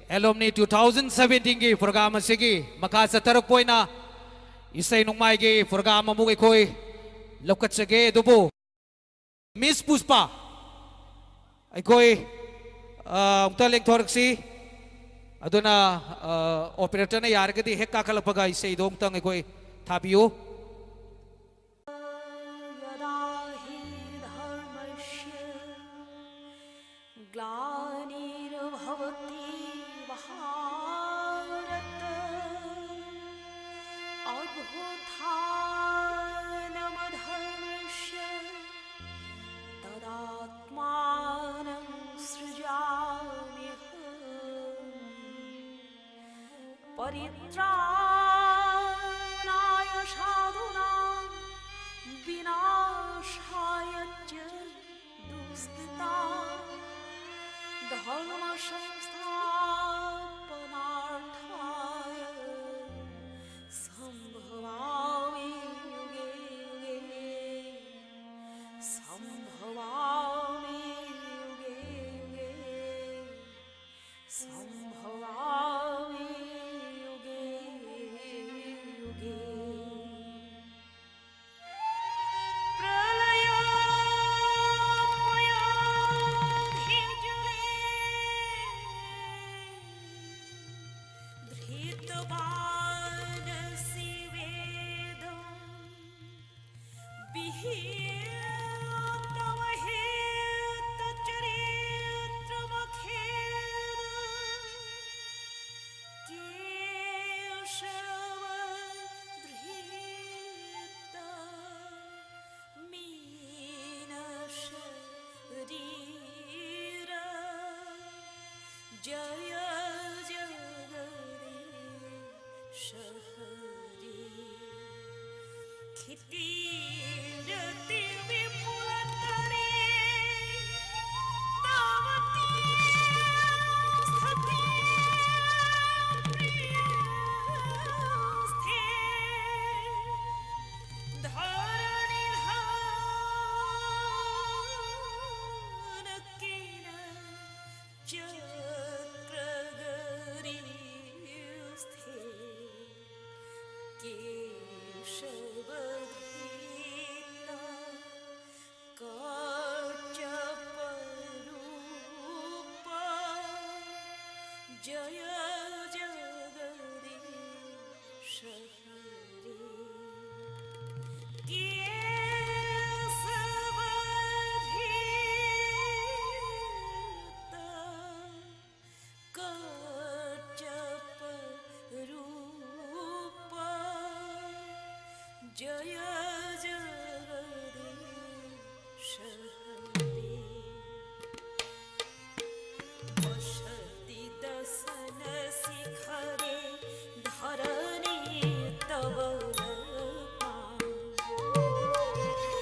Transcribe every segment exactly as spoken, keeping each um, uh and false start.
ꯑꯦꯂꯨꯝꯅꯤ two thousand ꯁꯕꯦꯟꯇꯤꯟꯒꯤ programme ꯑꯁꯤꯒꯤ ꯃꯈꯥ ꯆꯠꯊꯔꯛꯄ ꯑꯣꯏꯅ ꯏꯁꯩ ꯅꯣꯡꯃꯥꯏꯒꯤ ꯄ꯭ꯔꯣꯒ꯭ꯔꯥꯝ ꯑꯃꯨꯛ ꯑꯩꯈꯣꯏ ꯂꯧꯈꯠꯆꯒꯦ꯫ ꯑꯗꯨꯕꯨ ꯃꯤꯁ ꯄꯨꯁꯄꯥ, ꯑꯩꯈꯣꯏ, ꯑ, ꯑꯃꯨꯛꯇ ꯂꯦꯡꯊꯣꯔꯛꯁꯤ꯫ ꯑꯗꯨꯅ, ꯑ, ꯑꯣꯄꯔꯦꯇꯔꯅ ꯌꯥꯔꯒꯗꯤ ꯍꯦꯛ ꯀꯥꯈꯠꯂꯛꯄꯒ ꯏꯁꯩꯗꯣ ꯑꯃꯨꯛꯇꯪ ꯑꯩꯈꯣꯏ ꯊꯥꯕꯤꯌꯨ꯫ यदा हि धर्मस्य ग्लानिर्भवति भारत, अभ्युत्थानमधर्मस्य तदात्मानं सृजाम्यहम्। परित्राणाय साधूनां विनाशाय च दुष्कृताम्। धर्मसंस्थापनार्थाय सम्भवामि युगे युगे। सम्भवामि युगे युगे। सम्भवामि युगे युगे। प्रलयामयाधिजले धृतवानसि वेदम्। विहीनं तव हेतुचरित्रमखेदम्। जय जगदीश हरे। केशवधृत कच्छप रूप। जय जगदीश हरे। वसति दसन शिखरे धरणी तव रूपा।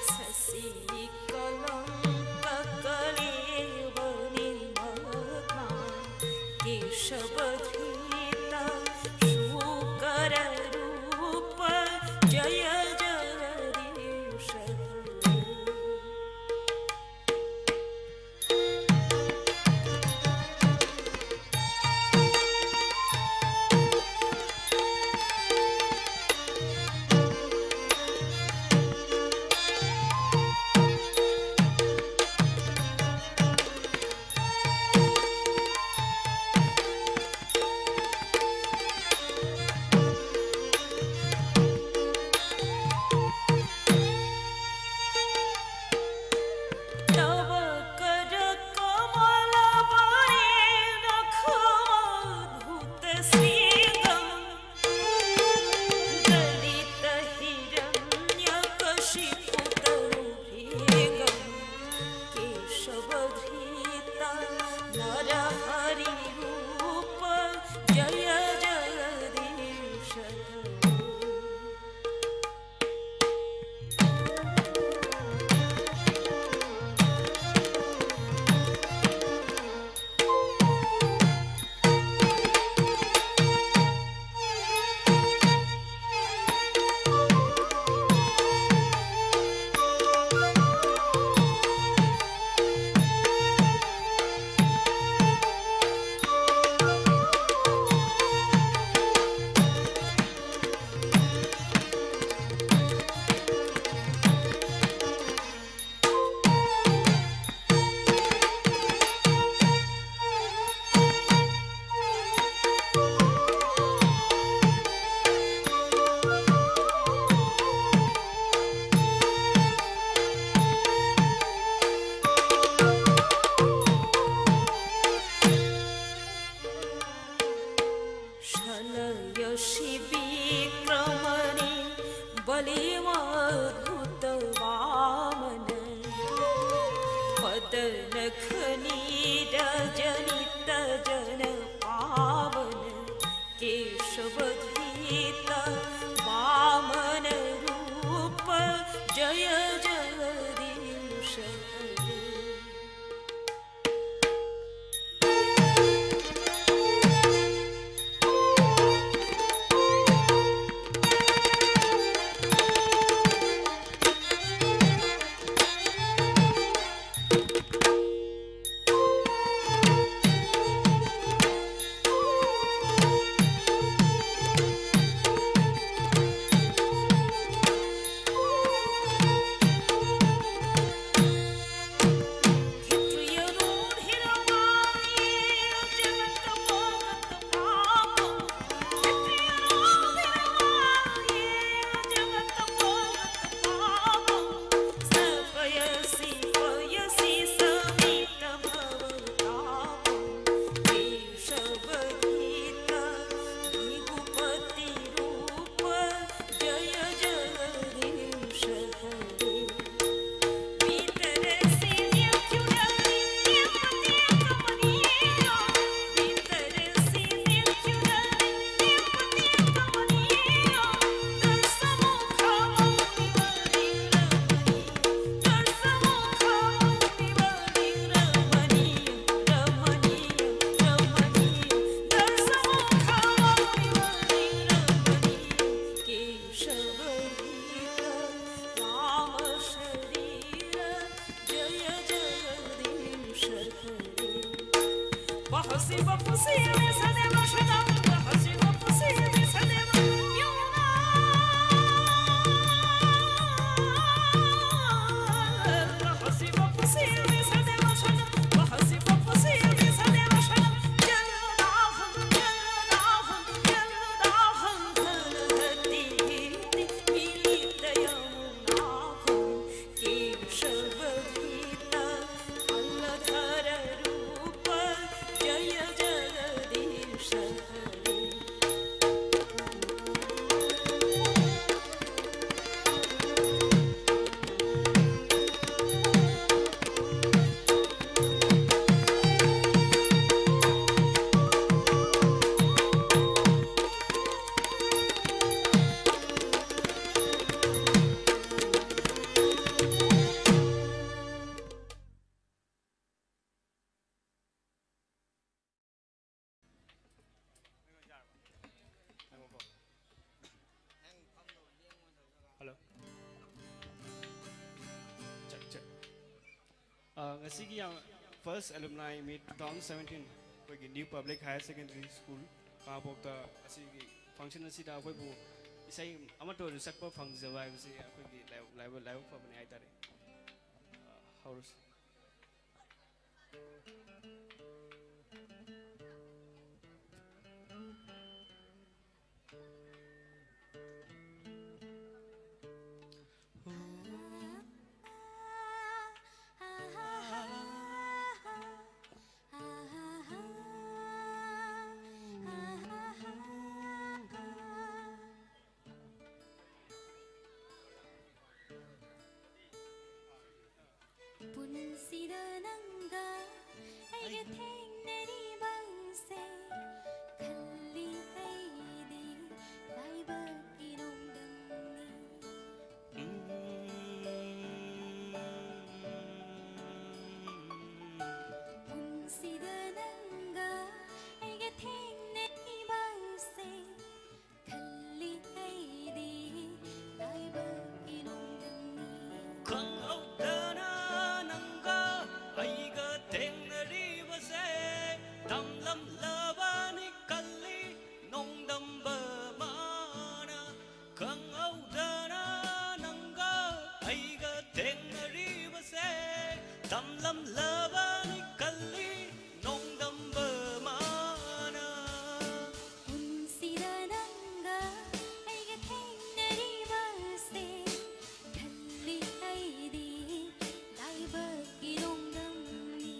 शशि कलंक कलेवर निमग्ना। केशवधृत शूकर रूप। जय जगदीश हरे। नखनीडजनितजनपावन केशवधीत वामनरूप जय जगदीश हरे। ꯑ, ꯉꯁꯤꯒꯤ ꯌꯥꯝ first alumni meet two thousand seventeen, ꯑꯩꯈꯣꯏꯒꯤ New Public Higher Secondary School ꯈꯥꯉꯕꯣꯛꯇ ꯑꯁꯤꯒꯤ function ꯑꯁꯤꯗ ꯑꯩꯈꯣꯏꯕꯨ ꯏꯁꯩ ꯑꯃꯠꯇ ꯑꯣꯏꯔꯁꯨ ꯁꯛꯄ ꯐꯪꯖꯕ ꯍꯥꯏꯕꯁꯤ ꯑꯩꯈꯣꯏꯒꯤ ꯂꯥꯏꯕꯛ, ꯂꯥꯏꯕꯛ, ꯂꯥꯏꯕꯛ ꯐꯕꯅꯤ ꯍꯥꯏꯇꯥꯔꯦ꯫ ꯑ, ꯍꯧꯔꯁꯤ꯫ ꯄꯨꯟꯁꯤꯗ ꯅꯪꯒ ꯑꯩꯒ ꯊꯦꯡꯅꯔꯤꯕꯁꯦ ꯈꯜꯂꯤ ꯑꯩꯗꯤ ꯂꯥꯏꯕꯛꯀꯤ ꯅꯣꯡꯗꯝꯅꯤ꯫ ꯄꯨꯟꯁꯤꯗ ꯅꯪꯒ ꯑꯩꯒ ꯊꯦꯡꯅꯔꯤꯕꯁꯦ ꯈꯜꯂꯤ ꯑꯩꯗꯤ ꯂꯥꯏꯕꯛꯀꯤ ꯅꯣꯡꯗꯝꯅꯤ꯫ ꯈꯪꯍꯧꯗꯅ ꯅꯪꯒ ꯑꯩꯒ ꯊꯦꯡꯅꯔꯤꯕꯁꯦ ꯇꯝꯂꯝꯂꯕꯅꯤ ꯈꯜꯂꯤ ꯅꯣꯡꯗꯝꯕ ꯃꯥꯅ꯫ ꯈꯪꯍꯧꯗꯅ ꯅꯪꯒ ꯑꯩꯒ ꯊꯦꯡꯅꯔꯤꯕꯁꯦ ꯇꯝꯂꯝꯂꯕꯅꯤ ꯈꯜꯂꯤ ꯅꯣꯡꯗꯝꯕ ꯃꯥꯅ꯫ ꯄꯨꯟꯁꯤꯗ ꯅꯪꯒ ꯑꯩꯒ ꯊꯦꯡꯅꯔꯤꯕꯁꯦ ꯈꯜꯂꯤ ꯑꯩꯗꯤ ꯂꯥꯏꯕꯛꯀꯤ ꯅꯣꯡꯗꯝꯅꯤ꯫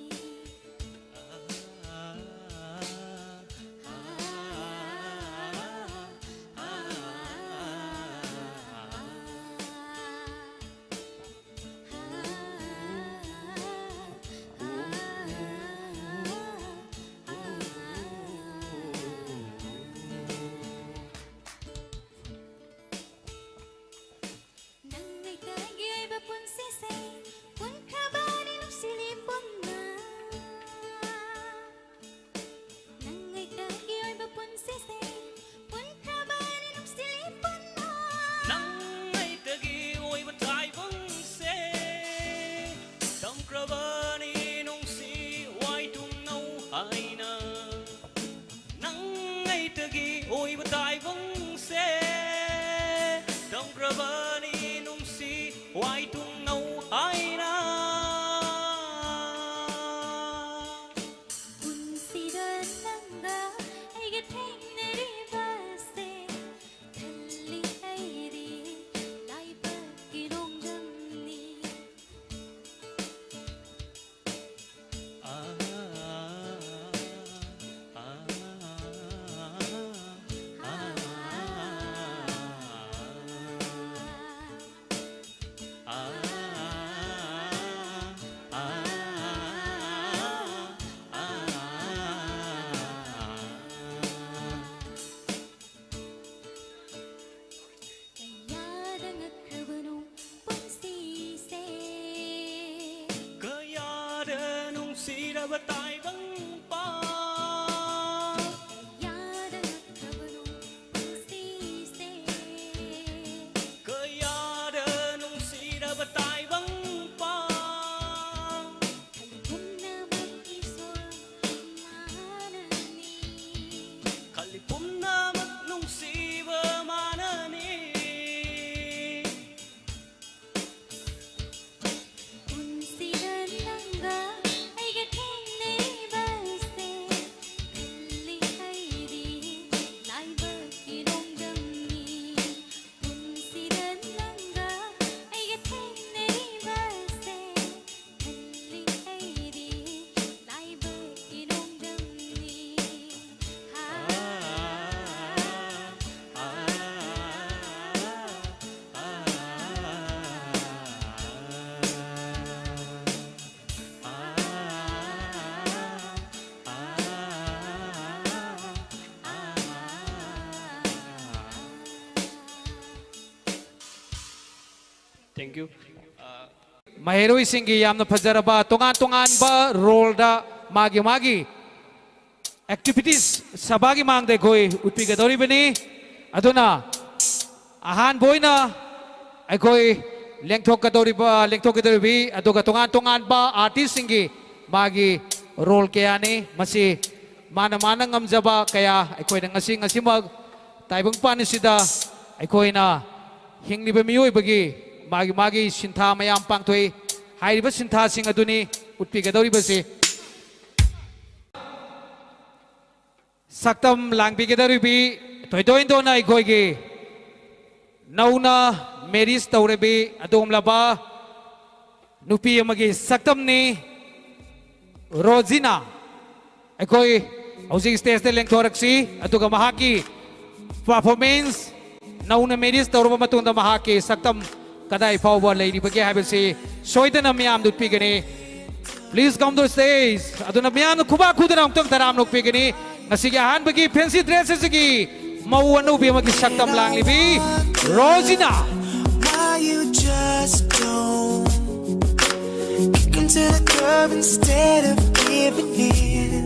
ꯇꯥꯏꯕꯪꯄꯥꯟ ꯌꯥꯗ ꯅꯠꯇ꯭ꯔꯕꯅꯣ ꯄꯨꯟꯁꯤꯁꯦ? ꯀꯌꯥꯗ ꯅꯨꯡꯁꯤꯔꯕ ꯇꯥꯏꯕꯪꯄꯥꯟ ꯈꯜꯂꯤ ꯄꯨꯝꯅꯃꯛ ꯏꯁꯣꯔ ꯃꯥꯅꯅꯤ꯫ ꯈꯜꯂꯤ ꯄꯨꯝꯅꯃꯛ ꯅꯨꯡꯁꯤꯕ ꯃꯥꯅꯅꯤ꯫ ꯄꯨꯟꯁꯤꯗ ꯅꯪꯒ ꯑꯩꯒ ꯊꯦꯡꯅꯔꯤꯕꯁꯦ ꯈꯜꯂꯤ ꯑꯩꯗꯤ ꯂꯥꯏꯕꯛꯀꯤ ꯅꯣꯡꯗꯝꯅꯤ꯫ ꯄꯨꯟꯁꯤꯗ ꯅꯪꯒ ꯑꯩꯒ ꯊꯦꯡꯅꯔꯤꯕꯁꯦ ꯈꯜꯂꯤ ꯑꯩꯗꯤ ꯂꯥꯏꯕꯛꯀꯤ ꯅꯣꯡꯗꯝꯅꯤ꯫ Thank you. Uh, ꯃꯍꯩꯔꯣꯏꯁꯤꯡꯒꯤ ꯌꯥꯝꯅ ꯐꯖꯔꯕ ꯇꯣꯉꯥꯟ ꯇꯣꯉꯥꯟꯕ ꯔꯣꯜꯗ ꯃꯥꯒꯤ ꯃꯥꯒꯤ ꯑꯦꯛꯇꯤꯚꯤꯇꯤꯁ ꯁꯚꯥꯒꯤ ꯃꯥꯡꯗ ꯑꯩꯈꯣꯏ ꯎꯠꯄꯤꯒꯗꯧꯔꯤꯕꯅꯤ꯫ ꯑꯗꯨꯅ ꯑꯍꯥꯟꯕ ꯑꯣꯏꯅ ꯑꯩꯈꯣꯏ ꯂꯦꯡꯊꯣꯛꯀꯗꯧꯔꯤꯕ ꯂꯦꯡꯊꯣꯛꯀꯗꯧꯔꯤꯕꯤ ꯑꯗꯨꯒ ꯇꯣꯉꯥꯟ ꯇꯣꯉꯥꯟꯕ ꯑꯥꯔꯇꯤꯁꯁꯤꯡꯒꯤ ꯃꯥꯒꯤ ꯔꯣꯜ ꯀꯌꯥꯅꯤ꯫ ꯃꯁꯤ ꯃꯥꯅ ꯃꯥꯅ ꯉꯝꯖꯕ ꯀꯌꯥ ꯑꯩꯈꯣꯏꯅ ꯉꯁꯤ ꯉꯁꯤꯃꯛ ꯇꯥꯏꯕꯪꯄꯥꯟ ꯑꯁꯤꯗ ꯑꯩꯈꯣꯏꯅ ꯍꯤꯡꯂꯤꯕ ꯃꯤꯑꯣꯏꯕꯒꯤ ꯃꯥꯒꯤ ꯃꯥꯒꯤ ꯁꯤꯟꯊꯥ ꯃꯌꯥꯝ ꯄꯥꯡꯊꯣꯛꯏ꯫ ꯍꯥꯏꯔꯤꯕ ꯁꯤꯟꯊꯥꯁꯤꯡ ꯑꯗꯨꯅꯤ ꯎꯠꯄꯤꯒꯗꯧꯔꯤꯕꯁꯤ꯫ ꯁꯛꯇꯝ ꯂꯥꯡꯕꯤꯒꯗꯧꯔꯤꯕꯤ ꯊꯣꯏꯗꯣꯛ ꯍꯦꯟꯗꯣꯛꯅ ꯑꯩꯈꯣꯏꯒꯤ ꯅꯧꯅ ꯃꯦꯔꯤꯖ ꯇꯧꯔꯕꯤ ꯑꯗꯨꯒꯨꯝꯂꯕ ꯅꯨꯄꯤ ꯑꯃꯒꯤ ꯁꯛꯇꯝꯅꯤ꯫ ꯔꯣꯖꯤꯅꯥ, ꯑꯩꯈꯣꯏ ꯍꯧꯖꯤꯛ ꯁ꯭ꯇꯦꯖꯇ ꯂꯦꯡꯊꯣꯔꯛꯁꯤ, ꯑꯗꯨꯒ ꯃꯍꯥꯛꯀꯤ ꯄꯔꯐꯣꯔꯃꯦꯟꯁ, ꯅꯧꯅ ꯃꯦꯔꯤꯖ ꯇꯧꯔꯕ ꯃꯇꯨꯡꯗ ꯃꯍꯥꯛꯀꯤ ꯁꯛꯇꯝ ꯀꯗꯥꯏ ꯐꯥꯎꯕ ꯂꯩꯔꯤꯕꯒꯦ ꯍꯥꯏꯕꯁꯤ ꯁꯣꯏꯗꯅ ꯃꯤꯌꯥꯝꯗ ꯎꯠꯄꯤꯒꯅꯤ꯫ Please come to stage. ꯑꯗꯨꯅ ꯃꯤꯌꯥꯝꯅ ꯈꯨꯕꯥꯛ ꯈꯨꯗꯅ ꯑꯃꯨꯛꯇꯪ ꯇꯔꯥꯝꯅ ꯑꯣꯛꯄꯤꯒꯅꯤ꯫ ꯉꯁꯤꯒꯤ ꯑꯍꯥꯟꯕꯒꯤ fancy dress ꯑꯁꯤꯒꯤ ꯃꯧ ꯑꯅꯧꯕꯤ ꯑꯃꯒꯤ ꯁꯛꯇꯝ ꯂꯥꯡꯂꯤꯕꯤ ꯔꯣꯖꯤꯅꯥ꯫ Why you just don't kick into the club instead of giving in.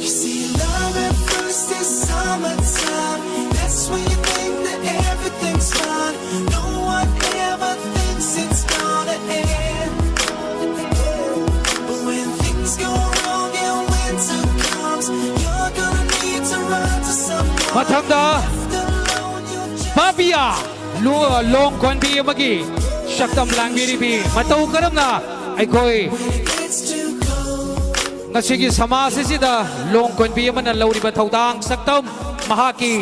You see, love at first is summertime. That's when you think that everything's fine. No one ever thinks it's gonna end. But when things go wrong and winter comes, you're gonna need to run to someone. ꯃꯊꯪꯗ left alone U just ꯕꯥꯕꯤꯌꯥ ꯂꯣꯡ ꯀꯣꯟꯕꯤ ꯑꯃꯒꯤ ꯁꯛꯇꯝ ꯂꯥꯡꯕꯤꯔꯤꯕꯤ ꯃꯇꯧ ꯀꯔꯝꯅ ꯑꯩꯈꯣꯏ ꯉꯁꯤꯒꯤ ꯁꯃꯥꯖ ꯑꯁꯤꯗ ꯂꯣꯡ ꯀꯣꯟꯕꯤ ꯑꯃꯅ ꯂꯧꯔꯤꯕ ꯊꯧꯗꯥꯡ ꯁꯛꯇꯝ ꯃꯍꯥꯛꯀꯤ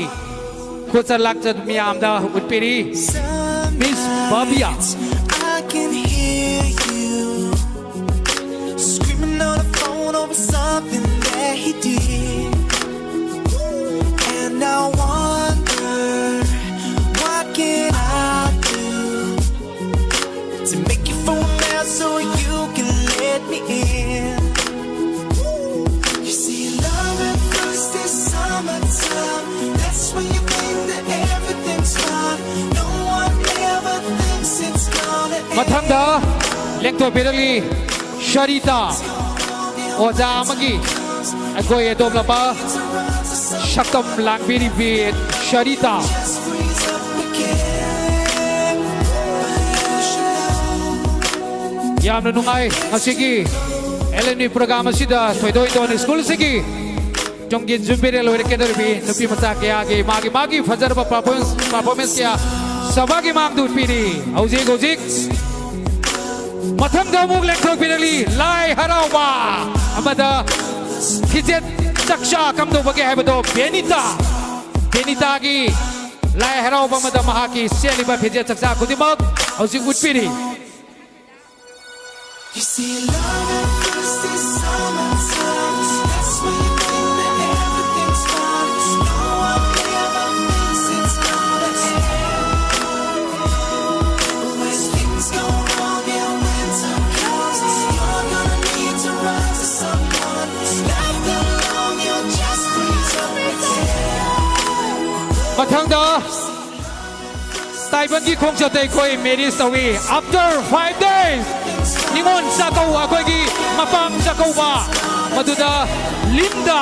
ꯈꯨꯠꯆ ꯂꯥꯛꯆ ꯃꯤꯌꯥꯝꯗ ꯎꯠꯄꯤꯔꯤ꯫ ꯃꯤꯁ ꯕꯥꯕꯤꯌꯥ꯫ I can hear you screaming on the phone over something that he did. And I wonder, what can I do to make you fool now so you can let me in? You see, love at first is summertime. That's when you think that everything's fine. No one ever thinks it's gonna end. ꯃꯊꯪꯗ ꯂꯦꯡꯊꯣꯛꯄꯤꯔꯛꯂꯤ ꯁꯔꯤꯇꯥ, ꯑꯣꯖꯥ ꯑꯃꯒꯤ ꯑꯩꯈꯣꯏ ꯑꯗꯣꯝꯂꯄ ꯁꯛꯇꯝ ꯂꯥꯡꯕꯤꯔꯤꯕꯤ ꯁꯔꯤꯇꯥ꯫ ꯌꯥꯝꯅ ꯅꯨꯡꯉꯥꯏ ꯉꯁꯤꯒꯤ L and B programme ꯑꯁꯤꯗ ꯊꯣꯏꯗꯣꯏ tone ꯁ꯭ꯀꯨꯜꯁꯤꯒꯤ ꯆꯣꯡꯖꯤꯟ ꯌꯨꯝꯕꯤꯔꯦꯜ ꯑꯣꯏꯔꯛꯀꯗꯧꯔꯤꯕꯤ ꯅꯨꯄꯤ ꯃꯆꯥ ꯀꯌꯥꯒꯤ ꯃꯥꯒꯤ ꯃꯥꯒꯤ ꯐꯖꯔꯕ ꯄꯔꯐꯣꯔꯃꯦꯟꯁ ꯄꯔꯐꯣꯔꯃꯦꯟꯁ ꯀꯌꯥ ꯁꯚꯥꯒꯤ ꯃꯥꯡꯗ ꯎꯠꯄꯤꯔꯤ꯫ ꯍꯧꯖꯤꯛ ꯍꯧꯖꯤꯛ ꯃꯊꯪꯗ ꯑꯃꯨꯛ ꯂꯦꯡꯊꯣꯛꯄꯤꯔꯛꯂꯤ ꯂꯥꯏ ꯍꯔꯥꯎꯕ ꯑꯃꯗ ꯐꯤꯖꯦꯠ ꯆꯛꯆꯥ ꯀꯝꯗꯧꯕꯒꯦ ꯍꯥꯏꯕꯗꯣ ꯕꯦꯅꯤꯇꯥ, ꯕꯦꯅꯤꯇꯥꯒꯤ ꯂꯥꯏ ꯍꯔꯥꯎꯕ ꯑꯃꯗ ꯃꯍꯥꯛꯀꯤ ꯁꯦꯠꯂꯤꯕ ꯐꯤꯖꯦꯠ ꯆꯛꯆꯥ ꯈꯨꯗꯤꯡꯃꯛ ꯍꯧꯖꯤꯛ ꯎꯠꯄꯤꯔꯤ꯫ You see, love at first is summertime. That's when you think that everything's fine. No one ever thinks it's gonna end. But when things go wrong and winter comes, you're gonna need to run to someone. Left alone, you'll just freeze up again. ꯃꯊꯪꯗ ꯇꯥꯏꯕꯪꯒꯤ ꯈꯣꯡꯆꯠꯇ ꯑꯩꯈꯣꯏ marriage ꯇꯧꯏ꯫ After five days, Ningol Chakkouba ꯑꯩꯈꯣꯏꯒꯤ ꯃꯄꯥꯝ ꯆꯥꯛꯀꯧꯕ, ꯃꯗꯨꯗ Linda,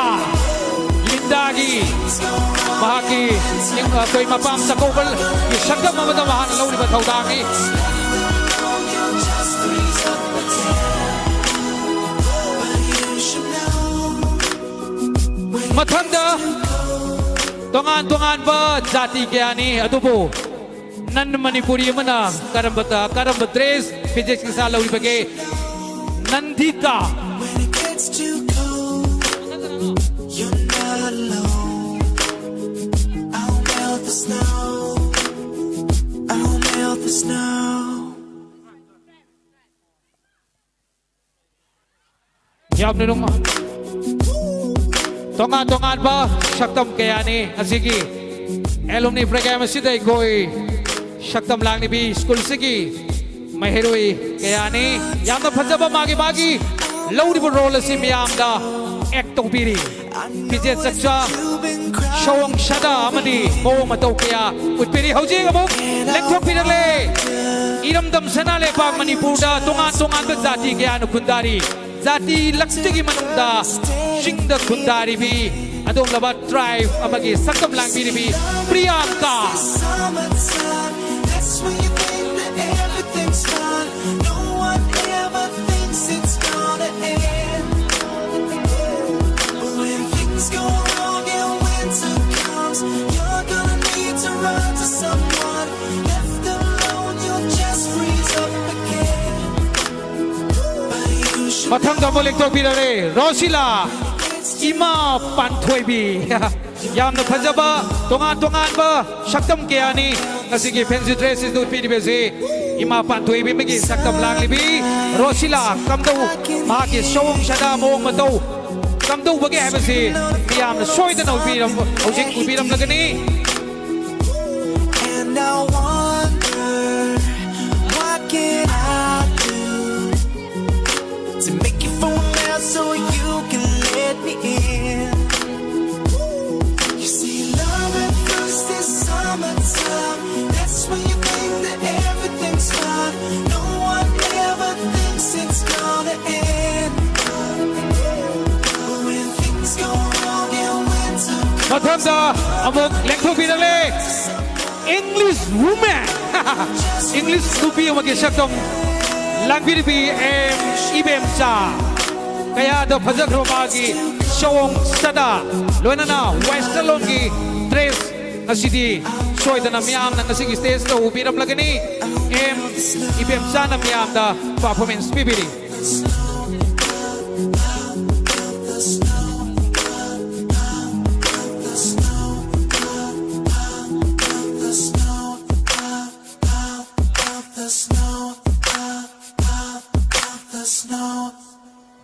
ꯂꯤꯟꯗꯥꯒꯤ ꯃꯍꯥꯛꯀꯤ ꯑꯩꯈꯣꯏ ꯃꯄꯥꯝ ꯆꯥꯛꯀꯧꯕꯒꯤ ꯁꯛꯇꯝ ꯑꯃꯗ ꯃꯍꯥꯛꯅ ꯂꯧꯔꯤꯕ ꯊꯧꯗꯥꯡꯅꯤ꯫ ꯃꯊꯪꯗ ꯇꯣꯉꯥꯟ ꯇꯣꯉꯥꯟꯕ ꯖꯥꯇꯤ ꯀꯌꯥꯅꯤ, ꯑꯗꯨꯕꯨ ꯅꯟ ꯃꯅꯤꯄꯨꯔꯤ ꯑꯃꯅ ꯀꯔꯝꯕ, ꯀꯔꯝꯕ ꯗ꯭ꯔꯦꯁ ꯐꯤꯖꯦꯠ ꯆꯤꯟꯖꯥ ꯂꯧꯔꯤꯕꯒꯦ? ꯅꯟꯗꯤꯇꯥ꯫ When it gets too cold, you're not alone. I'll melt the snow. I'll melt the snow. ꯌꯥꯝꯅ ꯅꯨꯡꯉꯥꯏ꯫ ꯇꯣꯉꯥꯟ ꯇꯣꯉꯥꯟꯕ ꯁꯛꯇꯝ ꯀꯌꯥꯅꯤ ꯉꯁꯤꯒꯤ ꯑꯦꯂꯨꯝꯅꯤ ꯄ꯭ꯔꯣꯒ꯭ꯔꯥꯝ ꯑꯁꯤꯗ ꯑꯩꯈꯣꯏ ꯁꯛꯇꯝ ꯂꯥꯡꯂꯤꯕꯤ ꯁ꯭ꯀꯨꯜꯁꯤꯒꯤ ꯃꯍꯩꯔꯣꯏ ꯀꯌꯥꯅꯤ꯫ ꯌꯥꯝꯅ ꯐꯖꯕ ꯃꯥꯒꯤ ꯃꯥꯒꯤ ꯂꯧꯔꯤꯕ ꯔꯣꯜ ꯑꯁꯤ ꯃꯤꯌꯥꯝꯗ ꯑꯦꯛ ꯇꯧꯕꯤꯔꯤ꯫ ꯐꯤꯖꯦꯠ ꯆꯛꯆꯥ, ꯁꯑꯣꯡ ꯁꯥꯗꯥ ꯑꯃꯗꯤ ꯃꯑꯣꯡ ꯃꯇꯧ ꯀꯌꯥ ꯎꯠꯄꯤꯔꯤ꯫ ꯍꯧꯖꯤꯛ ꯑꯃꯨꯛ ꯂꯦꯞꯊꯣꯛꯄꯤꯔꯛꯂꯦ꯫ ꯏꯔꯝꯗꯝ ꯁꯅꯥ ꯂꯩꯕꯥꯛ ꯃꯅꯤꯄꯨꯔꯗ ꯇꯣꯉꯥꯟ ꯇꯣꯉꯥꯟꯕ ꯖꯥꯇꯤ ꯀꯌꯥꯅ ꯈꯨꯟꯗꯥꯔꯤ꯫ ꯖꯥꯇꯤ ꯂꯛꯇꯒꯤ ꯃꯅꯨꯡꯗ ꯆꯤꯡꯗ ꯈꯨꯟꯗꯥꯔꯤꯕꯤ ꯑꯗꯨꯒꯨꯝꯂꯕ ꯇ꯭ꯔꯥꯏꯕ ꯑꯃꯒꯤ ꯁꯛꯇꯝ ꯂꯥꯡꯕꯤꯔꯤꯕꯤ Priyanka. Summertime, that's when you think that everything's fine. No one ever thinks it's gonna end. But when things go wrong and winter comes, you're gonna need to run to someone. Left alone, you'll just freeze up again. But you should ꯃꯊꯪꯗ ꯑꯃꯨꯛ ꯂꯦꯡꯊꯣꯛꯄꯤꯔꯔꯦ ꯔꯣꯁꯤꯂꯥ, ꯏꯃꯥ ꯄꯥꯟꯊꯣꯏꯕꯤ꯫ ꯌꯥꯝꯅ ꯐꯖꯕ ꯇꯣꯉꯥꯟ ꯇꯣꯉꯥꯟꯕ ꯁꯛꯇꯝ ꯀꯌꯥꯅꯤ ꯉꯁꯤꯒꯤ ꯐꯦꯟꯁꯤ ꯗ꯭ꯔꯦꯁ ꯑꯁꯤꯗ ꯎꯠꯄꯤꯔꯤꯕꯁꯤ꯫ ꯏꯃꯥ ꯄꯥꯟꯊꯣꯏꯕꯤ ꯑꯃꯒꯤ ꯁꯛꯇꯝ ꯂꯥꯡꯂꯤꯕꯤ ꯔꯣꯁꯤꯂꯥ ꯀꯝꯗꯧ, ꯃꯍꯥꯛꯀꯤ ꯁꯑꯣꯡ ꯁꯥꯗꯥ ꯃꯑꯣꯡ ꯃꯇꯧ ꯀꯝꯗꯧꯕꯒꯦ ꯍꯥꯏꯕꯁꯤ ꯃꯤꯌꯥꯝꯅ ꯁꯣꯏꯗꯅ ꯎꯕꯤꯔꯝ-, ꯍꯧꯖꯤꯛ ꯎꯕꯤꯔꯝꯂꯒꯅꯤ꯫ And I wonder, what can I do to make you fall in love so you can let me in? You see, love at first is summertime. That's when you think that everything's fine. No one ever thinks it's gonna end. ꯃꯊꯪꯗ ꯑꯃꯨꯛ ꯂꯦꯡꯊꯣꯛꯄꯤꯔꯛꯂꯦ, English woman, English ꯅꯨꯄꯤ ꯑꯃꯒꯤ ꯁꯛꯇꯝ ꯂꯥꯡꯕꯤꯔꯤꯕꯤ M ꯏꯕꯦꯝꯆꯥ꯫ ꯀꯌꯥꯗ ꯐꯖꯈ꯭ꯔꯕ ꯃꯥꯒꯤ ꯁꯑꯣꯡ ꯁꯥꯗꯥ, ꯂꯣꯏꯅꯅ western ꯂꯣꯝꯒꯤ dress꯫ ꯉꯁꯤꯗꯤ ꯁꯣꯏꯗꯅ ꯃꯤꯌꯥꯝꯅ ꯉꯁꯤꯒꯤ stage ꯇ ꯎꯕꯤꯔꯝꯂꯒꯅꯤ꯫ ꯑꯦꯝ ꯏꯕꯦꯝꯆꯥꯅ ꯃꯤꯌꯥꯝꯗ performance ꯄꯤꯕꯤꯔꯤ꯫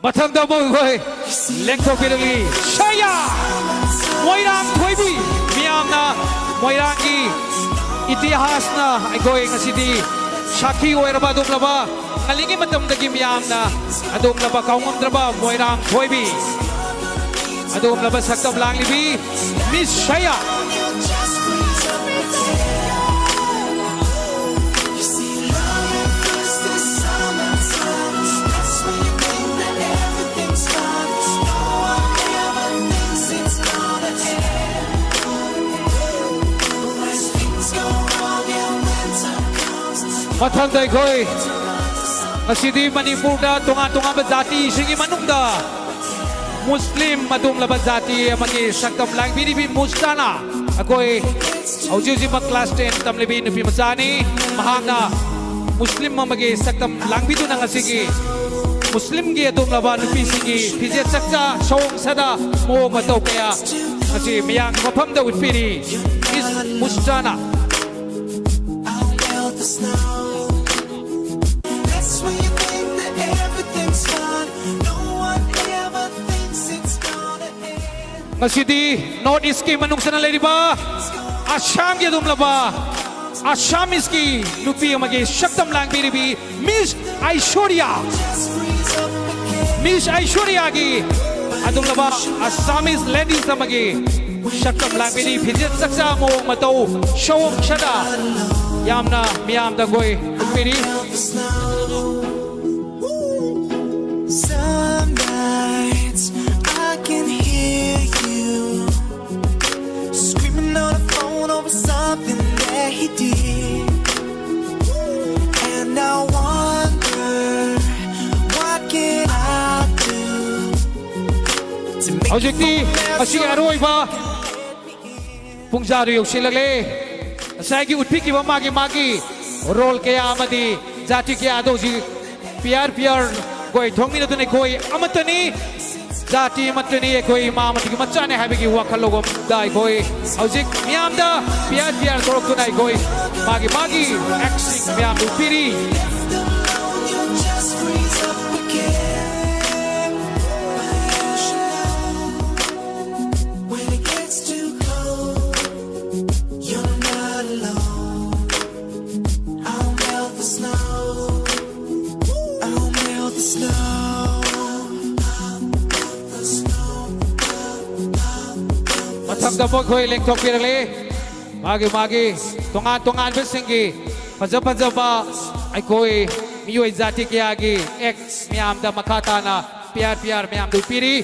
ꯃꯊꯪꯗ ꯑꯃꯨꯛ ꯑꯩꯈꯣꯏ ꯂꯦꯡꯊꯣꯛꯄꯤꯔꯛꯂꯤ, ꯁꯌꯥ ꯃꯣꯏꯔꯥꯡ ꯊꯣꯏꯕꯤ꯫ ꯃꯤꯌꯥꯝꯅ ꯃꯣꯏꯔꯥꯡꯒꯤ ꯏꯇꯤꯍꯥꯁꯅ ꯑꯩꯈꯣꯏ ꯉꯁꯤꯗꯤ ꯁꯥꯈꯤ ꯑꯣꯏꯔꯕ ꯑꯗꯨꯒꯨꯝꯂꯕ ꯉꯜꯂꯤꯉꯩ ꯃꯇꯝꯗꯒꯤ ꯃꯤꯌꯥꯝꯅ ꯑꯗꯨꯒꯨꯝꯂꯕ ꯀꯥꯎꯉꯝꯗ꯭ꯔꯕ ꯃꯣꯏꯔꯥꯡ ꯊꯣꯏꯕꯤ, ꯑꯗꯨꯒꯨꯝꯂꯕ ꯁꯛꯇꯝ ꯂꯥꯡꯂꯤꯕꯤ ꯃꯤꯁ ꯁꯌꯥ꯫ ꯃꯊꯪꯗ ꯑꯩꯈꯣꯏ ꯉꯁꯤꯗꯤ ꯃꯅꯤꯄꯨꯔꯗ ꯇꯣꯉꯥꯟ ꯇꯣꯉꯥꯟꯕ ꯖꯥꯇꯤꯁꯤꯡꯒꯤ ꯃꯅꯨꯡꯗ ꯃꯨꯁꯂꯤꯝ ꯑꯗꯨꯒꯨꯝꯂꯕ ꯖꯥꯇꯤ ꯑꯃꯒꯤ ꯁꯛꯇꯝ ꯂꯥꯡꯕꯤꯔꯤꯕꯤ ꯃꯨꯁꯇꯥꯅꯥ, ꯑꯩꯈꯣꯏ ꯍꯧꯖꯤꯛ ꯍꯧꯖꯤꯛꯃꯛ class ten ꯇꯝꯂꯤꯕꯤ ꯅꯨꯄꯤ ꯃꯆꯥꯅꯤ꯫ ꯃꯍꯥꯛꯅ ꯃꯨꯁꯂꯤꯝ ꯑꯃꯒꯤ ꯁꯛꯇꯝ ꯂꯥꯡꯕꯤꯗꯨꯅ ꯉꯁꯤꯒꯤ ꯃꯨꯁꯂꯤꯝꯒꯤ ꯑꯗꯨꯒꯨꯝꯂꯕ ꯅꯨꯄꯤꯁꯤꯡꯒꯤ ꯐꯤꯖꯦꯠ ꯆꯛꯆꯥ, ꯁꯑꯣꯡ ꯁꯥꯗꯥ, ꯃꯑꯣꯡ ꯃꯇꯧ ꯀꯌꯥ ꯉꯁꯤ ꯃꯤꯌꯥꯝꯒꯤ ꯃꯐꯝꯗ ꯎꯠꯄꯤꯔꯤ꯫ ꯃꯤꯁ ꯃꯨꯁꯇꯥꯅꯥ꯫ That's when you think that everything's fine. No one ever thinks it's gonna end. ꯉꯁꯤꯗꯤ North East ꯀꯤ ꯃꯅꯨꯡ ꯆꯟꯅ ꯂꯩꯔꯤꯕ ꯑꯁꯥꯝꯒꯤ ꯑꯗꯨꯒꯨꯝꯂꯕ Assamese ꯀꯤ ꯅꯨꯄꯤ ꯑꯃꯒꯤ ꯁꯛꯇꯝ ꯂꯥꯡꯕꯤꯔꯤꯕꯤ ꯃꯤꯁ ꯑꯥꯏꯁꯣꯔꯤꯌꯥ꯫ ꯃꯤꯁ ꯑꯥꯏꯁꯣꯔꯤꯌꯥꯒꯤ ꯑꯗꯨꯒꯨꯝꯂꯕ Assamese ladies ꯑꯃꯒꯤ ꯁꯛꯇꯝ ꯂꯥꯡꯕꯤꯔꯤ, ꯐꯤꯖꯦꯠ ꯆꯛꯆꯥ ꯃꯑꯣꯡ ꯃꯇꯧ ꯁꯑꯣꯡ ꯁꯥꯗꯥ ꯌꯥꯝꯅ ꯃꯤꯌꯥꯝꯗ ꯑꯩꯈꯣꯏ ꯎꯠꯄꯤꯔꯤ꯫ Some nights I can hear you ꯍꯧꯖꯤꯛꯇꯤ ꯑꯁꯤ ꯑꯔꯣꯏꯕ ꯄꯨꯡꯖꯥꯗꯨ ꯌꯧꯁꯤꯜꯂꯛꯂꯦ꯫ ꯉꯁꯥꯏꯒꯤ ꯎꯠꯄꯤꯈꯤꯕ ꯃꯥꯒꯤ ꯃꯥꯒꯤ ꯔꯣꯜ ꯀꯌꯥ ꯑꯃꯗꯤ ꯖꯥꯇꯤ ꯀꯌꯥꯗꯣ ꯍꯧꯖꯤꯛ ꯄꯤꯌꯥꯔ ꯄꯤꯌꯥꯔ ꯑꯩꯈꯣꯏ ꯊꯣꯡꯃꯤꯟꯅꯗꯨꯅ ꯑꯩꯈꯣꯏ ꯑꯃꯠꯇꯅꯤ, ꯖꯥꯇꯤ ꯑꯃꯠꯇꯅꯤ, ꯑꯩꯈꯣꯏ ꯏꯃꯥ ꯑꯃꯠꯇꯒꯤ ꯃꯆꯥꯅꯤ ꯍꯥꯏꯕꯒꯤ ꯋꯥꯈꯜꯂꯣꯟꯗ ꯑꯩꯈꯣꯏ ꯍꯧꯖꯤꯛ ꯃꯤꯌꯥꯝꯗ ꯄꯤꯌꯥꯔ ꯄꯤꯌꯥꯔ ꯀꯧꯔꯛꯇꯨꯅ ꯑꯩꯈꯣꯏ ꯃꯥꯒꯤ ꯃꯥꯒꯤ ꯑꯦꯛꯁꯤꯡ ꯃꯌꯥꯝꯕꯨ ꯄꯤꯔꯤ꯫ When it gets too cold, you're not alone. I'll melt the snow. I'll melt the snow. I'll melt the snow. ꯃꯊꯪꯗ ꯃꯈꯣꯏ ꯂꯦꯡꯊꯣꯛꯄꯤꯔꯛꯂꯤ꯫ ꯃꯥꯒꯤ ꯃꯥꯒꯤ ꯇꯣꯉꯥꯟ ꯇꯣꯉꯥꯟꯕꯁꯤꯡꯒꯤ ꯐꯖ ꯐꯖꯕ ꯑꯩꯈꯣꯏ ꯃꯤꯑꯣꯏ ꯖꯥꯇꯤ ꯀꯌꯥꯒꯤ ꯑꯦꯛ ꯃꯌꯥꯝꯗ ꯃꯈꯥ ꯇꯥꯅ ꯄꯤꯌꯥꯔ ꯄꯤꯌꯥꯔ ꯃꯌꯥꯝꯗꯨ ꯄꯤꯔꯤ꯫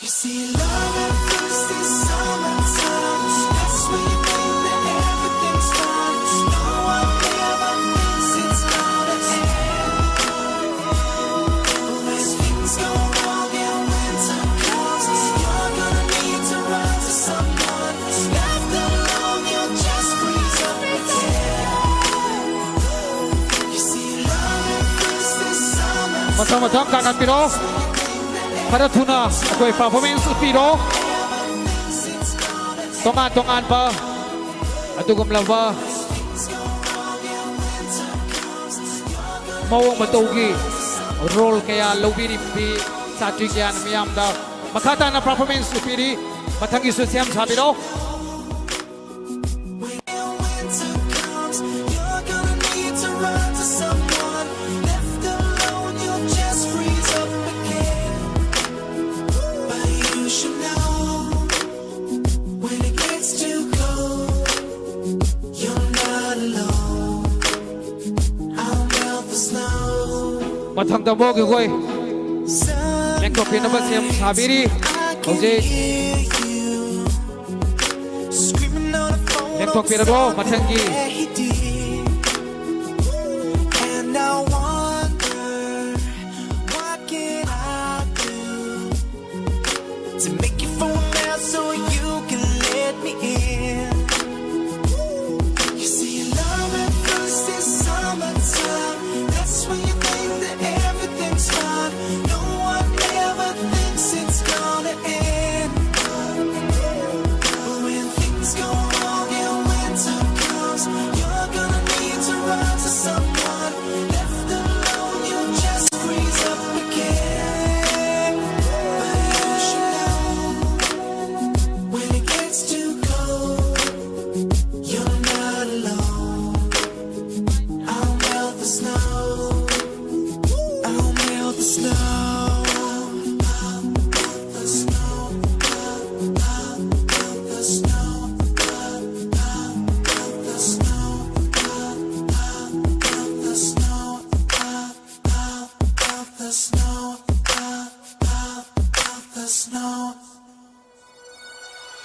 You see, love at first is summertime. That's when you think that everything's fine. No one ever thinks it's gonna end. Always things go wrong and winter comes. You're gonna need to run to someone. Left alone, you'll just freeze up again. You see, love at first is summertime. ꯃꯊꯪ ꯃꯊꯪ ꯀꯥꯈꯠꯄꯤꯔꯣ꯫ ꯈꯔ ꯊꯨꯅ ꯑꯩꯈꯣꯏ performance ꯎꯠꯄꯤꯔꯣ꯫ ꯇꯣꯉꯥꯟ ꯇꯣꯉꯥꯟꯕ ꯑꯗꯨꯒꯨꯝꯂꯕ ꯃꯑꯣꯡ ꯃꯇꯧꯒꯤ role ꯀꯌꯥ ꯂꯧꯕꯤꯔꯤꯕꯤ ꯁꯥꯇ꯭ꯔꯤ ꯀꯌꯥꯅ ꯃꯤꯌꯥꯝꯗ ꯃꯈꯥ ꯇꯥꯅ ꯄꯔꯐꯣꯔꯃꯦꯟꯁ ꯎꯠꯄꯤꯔꯤ꯫ ꯃꯊꯪꯒꯤꯁꯨ ꯁꯦꯝ ꯁꯥꯕꯤꯔꯣ꯫ When winter comes, you're gonna need to run to someone. Left alone, you'll just freeze up again. But you should know, when it gets too cold, you're not alone. I'll melt the snow. ꯃꯊꯪꯗ ꯑꯃꯨꯛ ꯑꯩꯈꯣꯏ ꯂꯦꯡꯊꯣꯛꯄꯤꯅꯕ ꯁꯦꯝ ꯁꯥꯕꯤꯔꯤ꯫ ꯍꯧꯖꯤꯛ ꯂꯦꯡꯊꯣꯛꯄꯤꯔꯕꯣ? ꯃꯊꯪꯒꯤ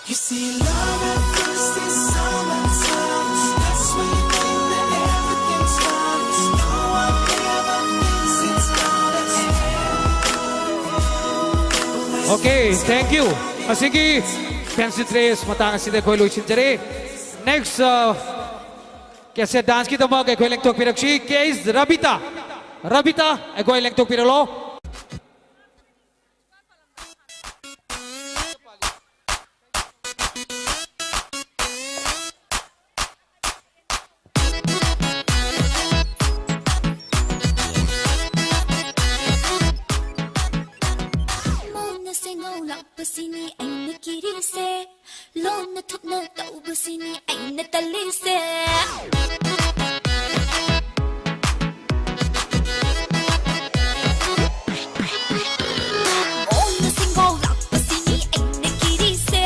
You see, love at first is so uncertain. That's when you think that everything's fine. No one ever thinks it's gonna end. Okay, thank you. ꯑꯁꯤꯒꯤ fancy dress ꯃꯇꯥꯡ ꯑꯁꯤꯗ ꯑꯩꯈꯣꯏ ꯂꯣꯏꯁꯤꯟꯖꯔꯦ꯫ Next, uh, cassette danceꯀꯤꯗꯃꯛ ꯑꯩꯈꯣꯏ ꯂꯦꯡꯊꯣꯛꯄꯤꯔꯛꯁꯤ꯫ K is Rabita. Rabita, ꯑꯩꯈꯣꯏ ꯂꯦꯡꯊꯣꯛꯄꯤꯔꯛꯂꯣ꯫ ꯃꯣꯟꯅ ꯁꯦꯡꯒꯧ ꯂꯥꯛꯄꯁꯤꯅꯤ ꯑꯩꯅ ꯀꯤꯔꯤꯁꯦ꯫ ꯂꯣꯟꯅ ꯊꯨꯞꯅ ꯇꯧꯕꯁꯤꯅꯤ ꯑꯩꯅ ꯇꯜꯂꯤꯁꯦ꯫ ꯃꯣꯟꯅ ꯁꯦꯡꯒꯧ ꯂꯥꯛꯄꯁꯤꯅꯤ ꯑꯩꯅ ꯀꯤꯔꯤꯁꯦ꯫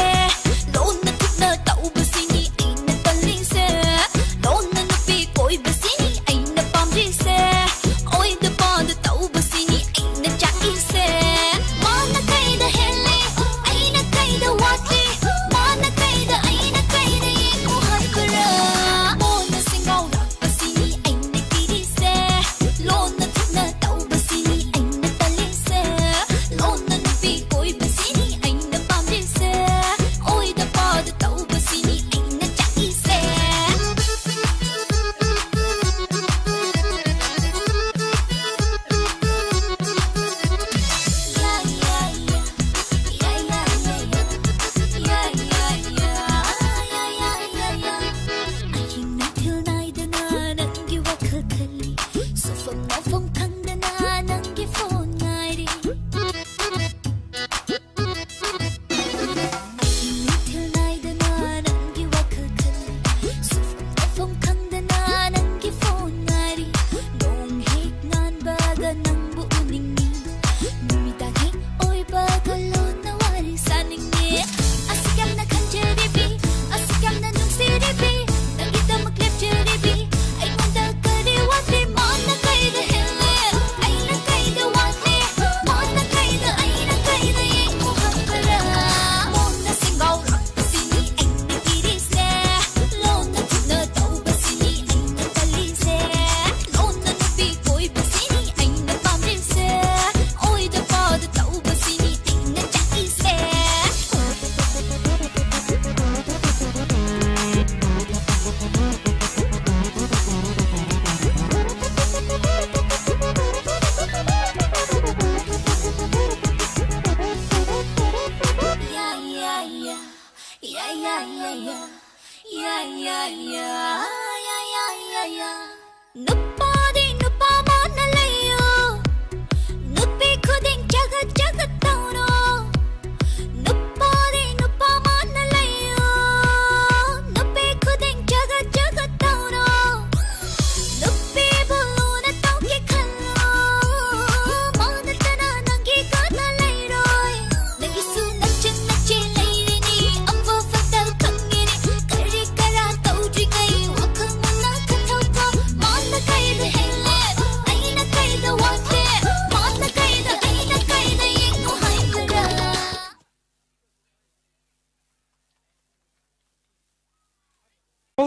ꯂꯣꯟꯅ ꯊꯨꯞꯅ ꯇꯧꯕꯁꯤꯅꯤ ꯑꯩꯅ ꯇꯜꯂꯤꯁꯦ꯫ ꯂꯣꯟꯅ ꯅꯨꯄꯤ ꯀꯣꯏꯕꯁꯤꯅꯤ ꯑꯩꯅ ꯄꯥꯝꯗ꯭ꯔꯤꯁꯦ꯫ ꯑꯣꯏꯗ ꯄꯥꯗ ꯇꯧꯕꯁꯤꯅꯤ ꯑꯩꯅ ꯆꯥꯛꯏꯁꯦ꯫ ꯃꯥꯅ ꯀꯩꯗ ꯍꯦꯜꯂꯤ, ꯑꯩꯅ ꯀꯩꯗ ꯋꯥꯠꯂꯤ? ꯃꯥꯅ ꯀꯩꯗ, ꯑꯩꯅ ꯀꯩꯗ ꯌꯦꯡꯉꯨ ꯍꯥꯏꯕ꯭ꯔꯥ? ꯃꯣꯟꯅ ꯁꯦꯡꯒꯧ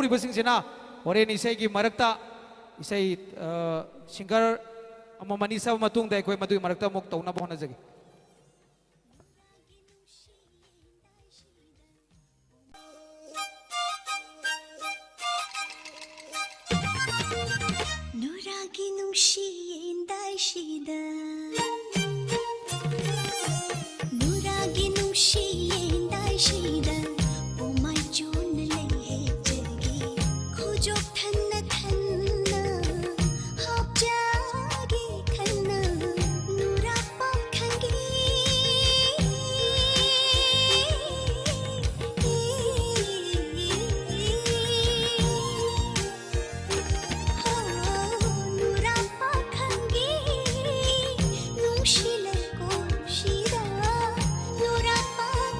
ꯍꯧꯔꯤꯕꯁꯤꯡꯁꯤꯅ ꯍꯣꯔꯦꯟ ꯏꯁꯩꯒꯤ ꯃꯔꯛꯇ ꯏꯁꯩ, ꯑ, ꯁꯤꯡꯒꯔ ꯑꯃꯃꯝ ꯑꯅꯤ ꯁꯛꯑꯕ ꯃꯇꯨꯡꯗ ꯑꯩꯈꯣꯏ ꯃꯗꯨꯒꯤ ꯃꯔꯛꯇ ꯑꯃꯨꯛ ꯇꯧꯅꯕ ꯍꯣꯠꯅꯖꯒꯦ꯫ ꯅꯨꯔꯥꯒꯤ ꯅꯨꯡꯁꯤ ꯌꯦꯟꯗꯥꯏꯁꯤꯗ, ꯅꯨꯔꯥꯒꯤ ꯅꯨꯡꯁꯤ ꯌꯦꯟꯗꯥꯏꯁꯤꯗ, ꯄꯣꯃꯥꯏꯆꯣꯟ ꯂꯩ ꯍꯦꯛꯆꯒꯦ, ꯈꯨꯖꯣꯞ ꯊꯟꯅ ꯊꯟꯅ ꯍꯥꯞꯆꯒꯦ ꯈꯟꯅ, ꯅꯨꯔꯥ ꯄꯥꯈꯪꯒꯤ꯫ ꯅꯨꯔꯥ ꯄꯥꯈꯪꯒꯤ ꯅꯨꯡꯁꯤ ꯂꯩꯀꯣꯜꯁꯤꯗ, ꯅꯨꯔꯥ ꯄꯥꯈꯪꯒꯤ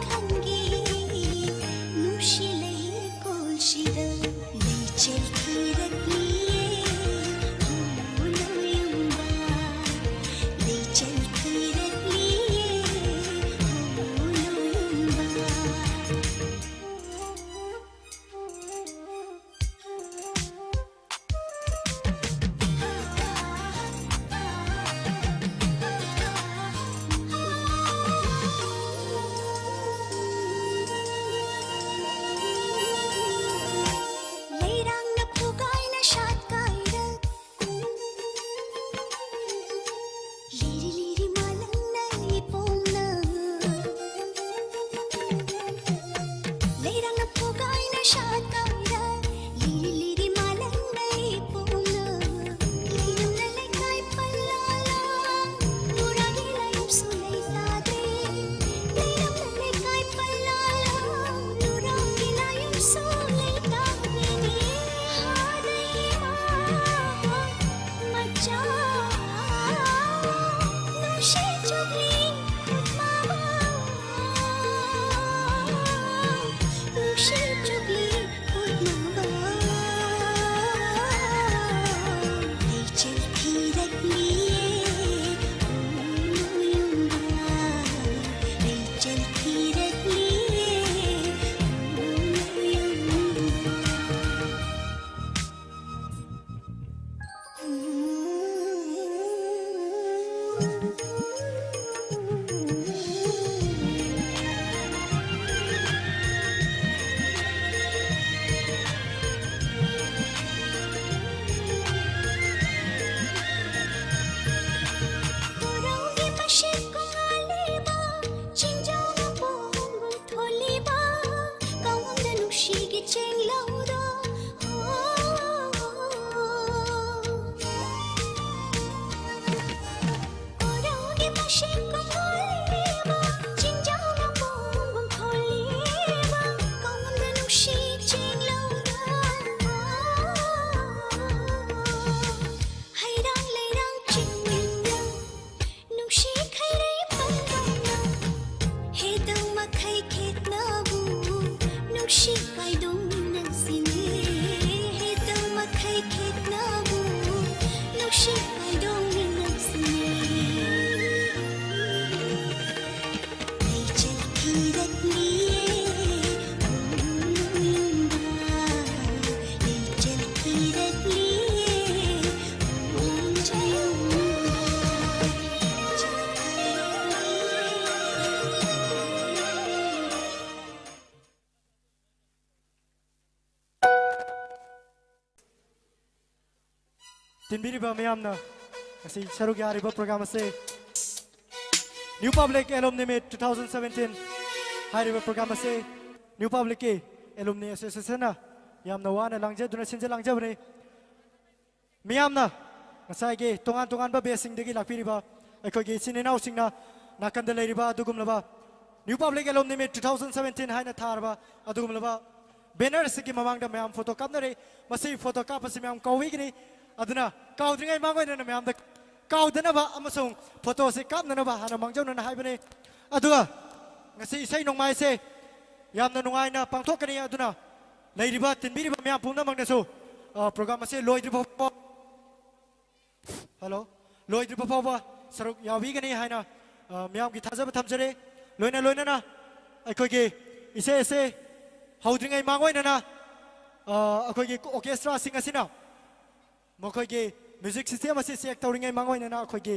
ꯅꯨꯡꯁꯤꯠ ꯀꯣꯡꯉꯥꯜꯂꯤꯕ, ꯆꯤꯡꯖꯥꯎꯅ ꯄꯣꯝꯒꯨꯝ ꯊꯣꯜꯂꯤꯕ, ꯀꯥꯎꯉꯝꯗ ꯅꯨꯡꯁꯤꯒꯤ ꯆꯦꯡꯂꯧꯗꯣ꯫ ꯍꯣ꯫ ꯀꯣꯔꯧꯒꯤ ꯃꯁꯤꯡ ꯀꯣꯡꯒꯣꯜꯂꯤꯕ, ꯆꯤꯡꯖꯥꯎꯅ ꯄꯣꯝꯒꯨꯝ ꯊꯣꯜꯂꯤꯕ, ꯀꯥꯎꯉꯝꯗ ꯅꯨꯡꯁꯤ ꯆꯦꯡꯂꯧꯗꯣ꯫ ꯍꯩꯔꯥꯡ ꯂꯩꯔꯥꯡ ꯆꯤꯡꯗ ꯅꯨꯡꯁꯤ ꯈꯩꯔꯩ ꯄꯜꯂꯧꯅ ꯍꯦꯗꯧ ꯃꯈꯩ ꯈꯦꯠꯅꯕꯨ ꯅꯨꯡꯁꯤ ꯀꯥꯏꯗꯣꯡꯃꯤꯟꯅꯁꯤꯅꯦ꯫ ꯍꯦꯗꯧ ꯃꯈꯩ ꯈꯦꯠꯅꯕꯨ ꯅꯨꯡꯁꯤ ꯀꯥꯏꯗꯣꯡꯃꯤꯟꯅꯁꯤꯅꯦ꯫ ꯂꯩꯆꯤꯜ ꯊꯤꯔꯛꯂꯤꯌꯦ ꯎꯌꯨꯝꯗ, ꯂꯩꯆꯤꯜ ꯊꯤꯔꯛꯂꯤꯌꯦ ꯎꯌꯨꯝꯗ꯫ ꯇꯤꯟꯕꯤꯔꯤꯕ ꯃꯌꯥꯝꯅ ꯉꯁꯤ ꯁꯔꯨꯛ ꯌꯥꯔꯤꯕ program ꯑꯁꯤ New Public Alumni Meet two thousand seventeen ꯍꯥꯏꯔꯤꯕ program ꯑꯁꯤ New Publicꯀꯤ Alumni Associationꯅ ꯌꯥꯝꯅ ꯋꯥꯅ ꯂꯥꯡꯖꯗꯨꯅ ꯁꯤꯟꯖ ꯂꯥꯡꯖꯕꯅꯤ꯫ ꯃꯤꯌꯥꯝꯅ ꯉꯁꯥꯏꯒꯤ ꯇꯣꯉꯥꯟ ꯇꯣꯉꯥꯟꯕ batchꯁꯤꯡꯗꯒꯤ ꯂꯥꯛꯄꯤꯔꯤꯕ ꯑꯩꯈꯣꯏꯒꯤ ꯏꯆꯤꯟ ꯏꯅꯥꯎꯁꯤꯡꯅ ꯅꯥꯀꯟꯗ ꯂꯩꯔꯤꯕ ꯑꯗꯨꯒꯨꯝꯂꯕ New Public Alumni Meet two thousand seventeen ꯍꯥꯏꯅ ꯊꯥꯔꯕ ꯑꯗꯨꯒꯨꯝꯂꯕ banner ꯑꯁꯤꯒꯤ ꯃꯃꯥꯡꯗ ꯃꯌꯥꯝ photo ꯀꯥꯞꯅꯔꯦ꯫ ꯃꯁꯤ photo ꯀꯥꯞꯄꯁꯤ ꯃꯌꯥꯝ ꯀꯥꯎꯕꯤꯒꯅꯤ꯫ ꯑꯗꯨꯅ ꯀꯥꯎꯗ꯭ꯔꯤꯉꯩ ꯃꯥꯡꯑꯣꯏꯅꯅ ꯃꯌꯥꯝꯗ ꯀꯥꯎꯗꯅꯕ ꯑꯃꯁꯨꯡ photo ꯑꯁꯤ ꯀꯥꯞꯅꯅꯕ ꯍꯥꯟꯅ ꯃꯥꯡꯖꯧꯅꯅ ꯍꯥꯏꯕꯅꯤ꯫ ꯑꯗꯨꯒ ꯉꯁꯤ ꯏꯁꯩ ꯅꯣꯡꯃꯥꯏꯁꯦ ꯌꯥꯝꯅ ꯅꯨꯡꯉꯥꯏꯅ ꯄꯥꯡꯊꯣꯛꯀꯅꯤ꯫ ꯑꯗꯨꯅ ꯂꯩꯔꯤꯕ, ꯇꯤꯟꯕꯤꯔꯤꯕ ꯃꯌꯥꯝ ꯄꯨꯝꯅꯃꯛꯅꯁꯨ, ꯑ, program ꯑꯁꯤ ꯂꯣꯏꯗ꯭ꯔꯤꯕ ꯐꯥꯎꯕ, hello, ꯂꯣꯏꯗ꯭ꯔꯤꯕ ꯐꯥꯎꯕ ꯁꯔꯨꯛ ꯌꯥꯕꯤꯒꯅꯤ ꯍꯥꯏꯅ, ꯑ, ꯃꯌꯥꯝꯒꯤ ꯊꯥꯖꯕ ꯊꯝꯖꯔꯤ꯫ ꯂꯣꯏꯅ ꯂꯣꯏꯅꯅ ꯑꯩꯈꯣꯏꯒꯤ ꯏꯁꯩ ꯑꯁꯤ ꯍꯧꯗ꯭ꯔꯤꯉꯩ ꯃꯥꯡꯑꯣꯏꯅꯅ, ꯑ, ꯑꯩꯈꯣꯏꯒꯤ orchestraꯁꯤꯡ ꯑꯁꯤꯅ ꯃꯈꯣꯏꯒꯤ music system ꯑꯁꯤ check ꯇꯧꯔꯤꯉꯩ ꯃꯥꯡꯑꯣꯏꯅꯅ ꯑꯩꯈꯣꯏꯒꯤ,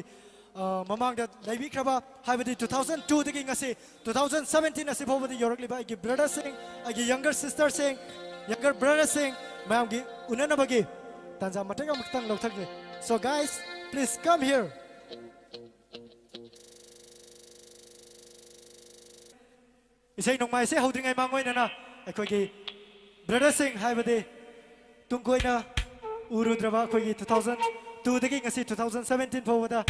ꯑ, ꯃꯃꯥꯡꯗ ꯂꯩꯕꯤꯈ꯭ꯔꯕ, ꯍꯥꯏꯕꯗꯤ two thousand twoꯗꯒꯤ ꯉꯁꯤ two thousand seventeen ꯑꯁꯤ ꯐꯥꯎꯕꯗ ꯌꯧꯔꯛꯂꯤꯕ ꯑꯩꯒꯤ brotherꯁꯤꯡ, ꯑꯩꯒꯤ younger sisterꯁꯤꯡ, younger brotherꯁꯤꯡ ꯃꯌꯥꯝꯒꯤ ꯎꯅꯅꯕꯒꯤ ꯇꯥꯟꯖꯥ ꯃꯇꯦꯛ ꯑꯃꯈꯛꯇꯪ ꯂꯧꯊꯒꯦ꯫ So guys, please come here. ꯏꯁꯩ ꯅꯣꯡꯃꯥꯏꯁꯦ ꯍꯧꯗ꯭ꯔꯤꯉꯩ ꯃꯥꯡ ꯑꯣꯏꯅꯅ ꯑꯩꯈꯣꯏꯒꯤ ꯕ꯭ꯔꯗꯔꯁꯤꯡ, ꯍꯥꯏꯕꯗꯤ ꯇꯨꯡ ꯀꯣꯏꯅ ꯎꯔꯨꯗ꯭ꯔꯕ ꯑꯩꯈꯣꯏꯒꯤ two thousand two ꯗꯒꯤ ꯉꯁꯤ two thousand seventeen ꯐꯥꯎꯕꯗ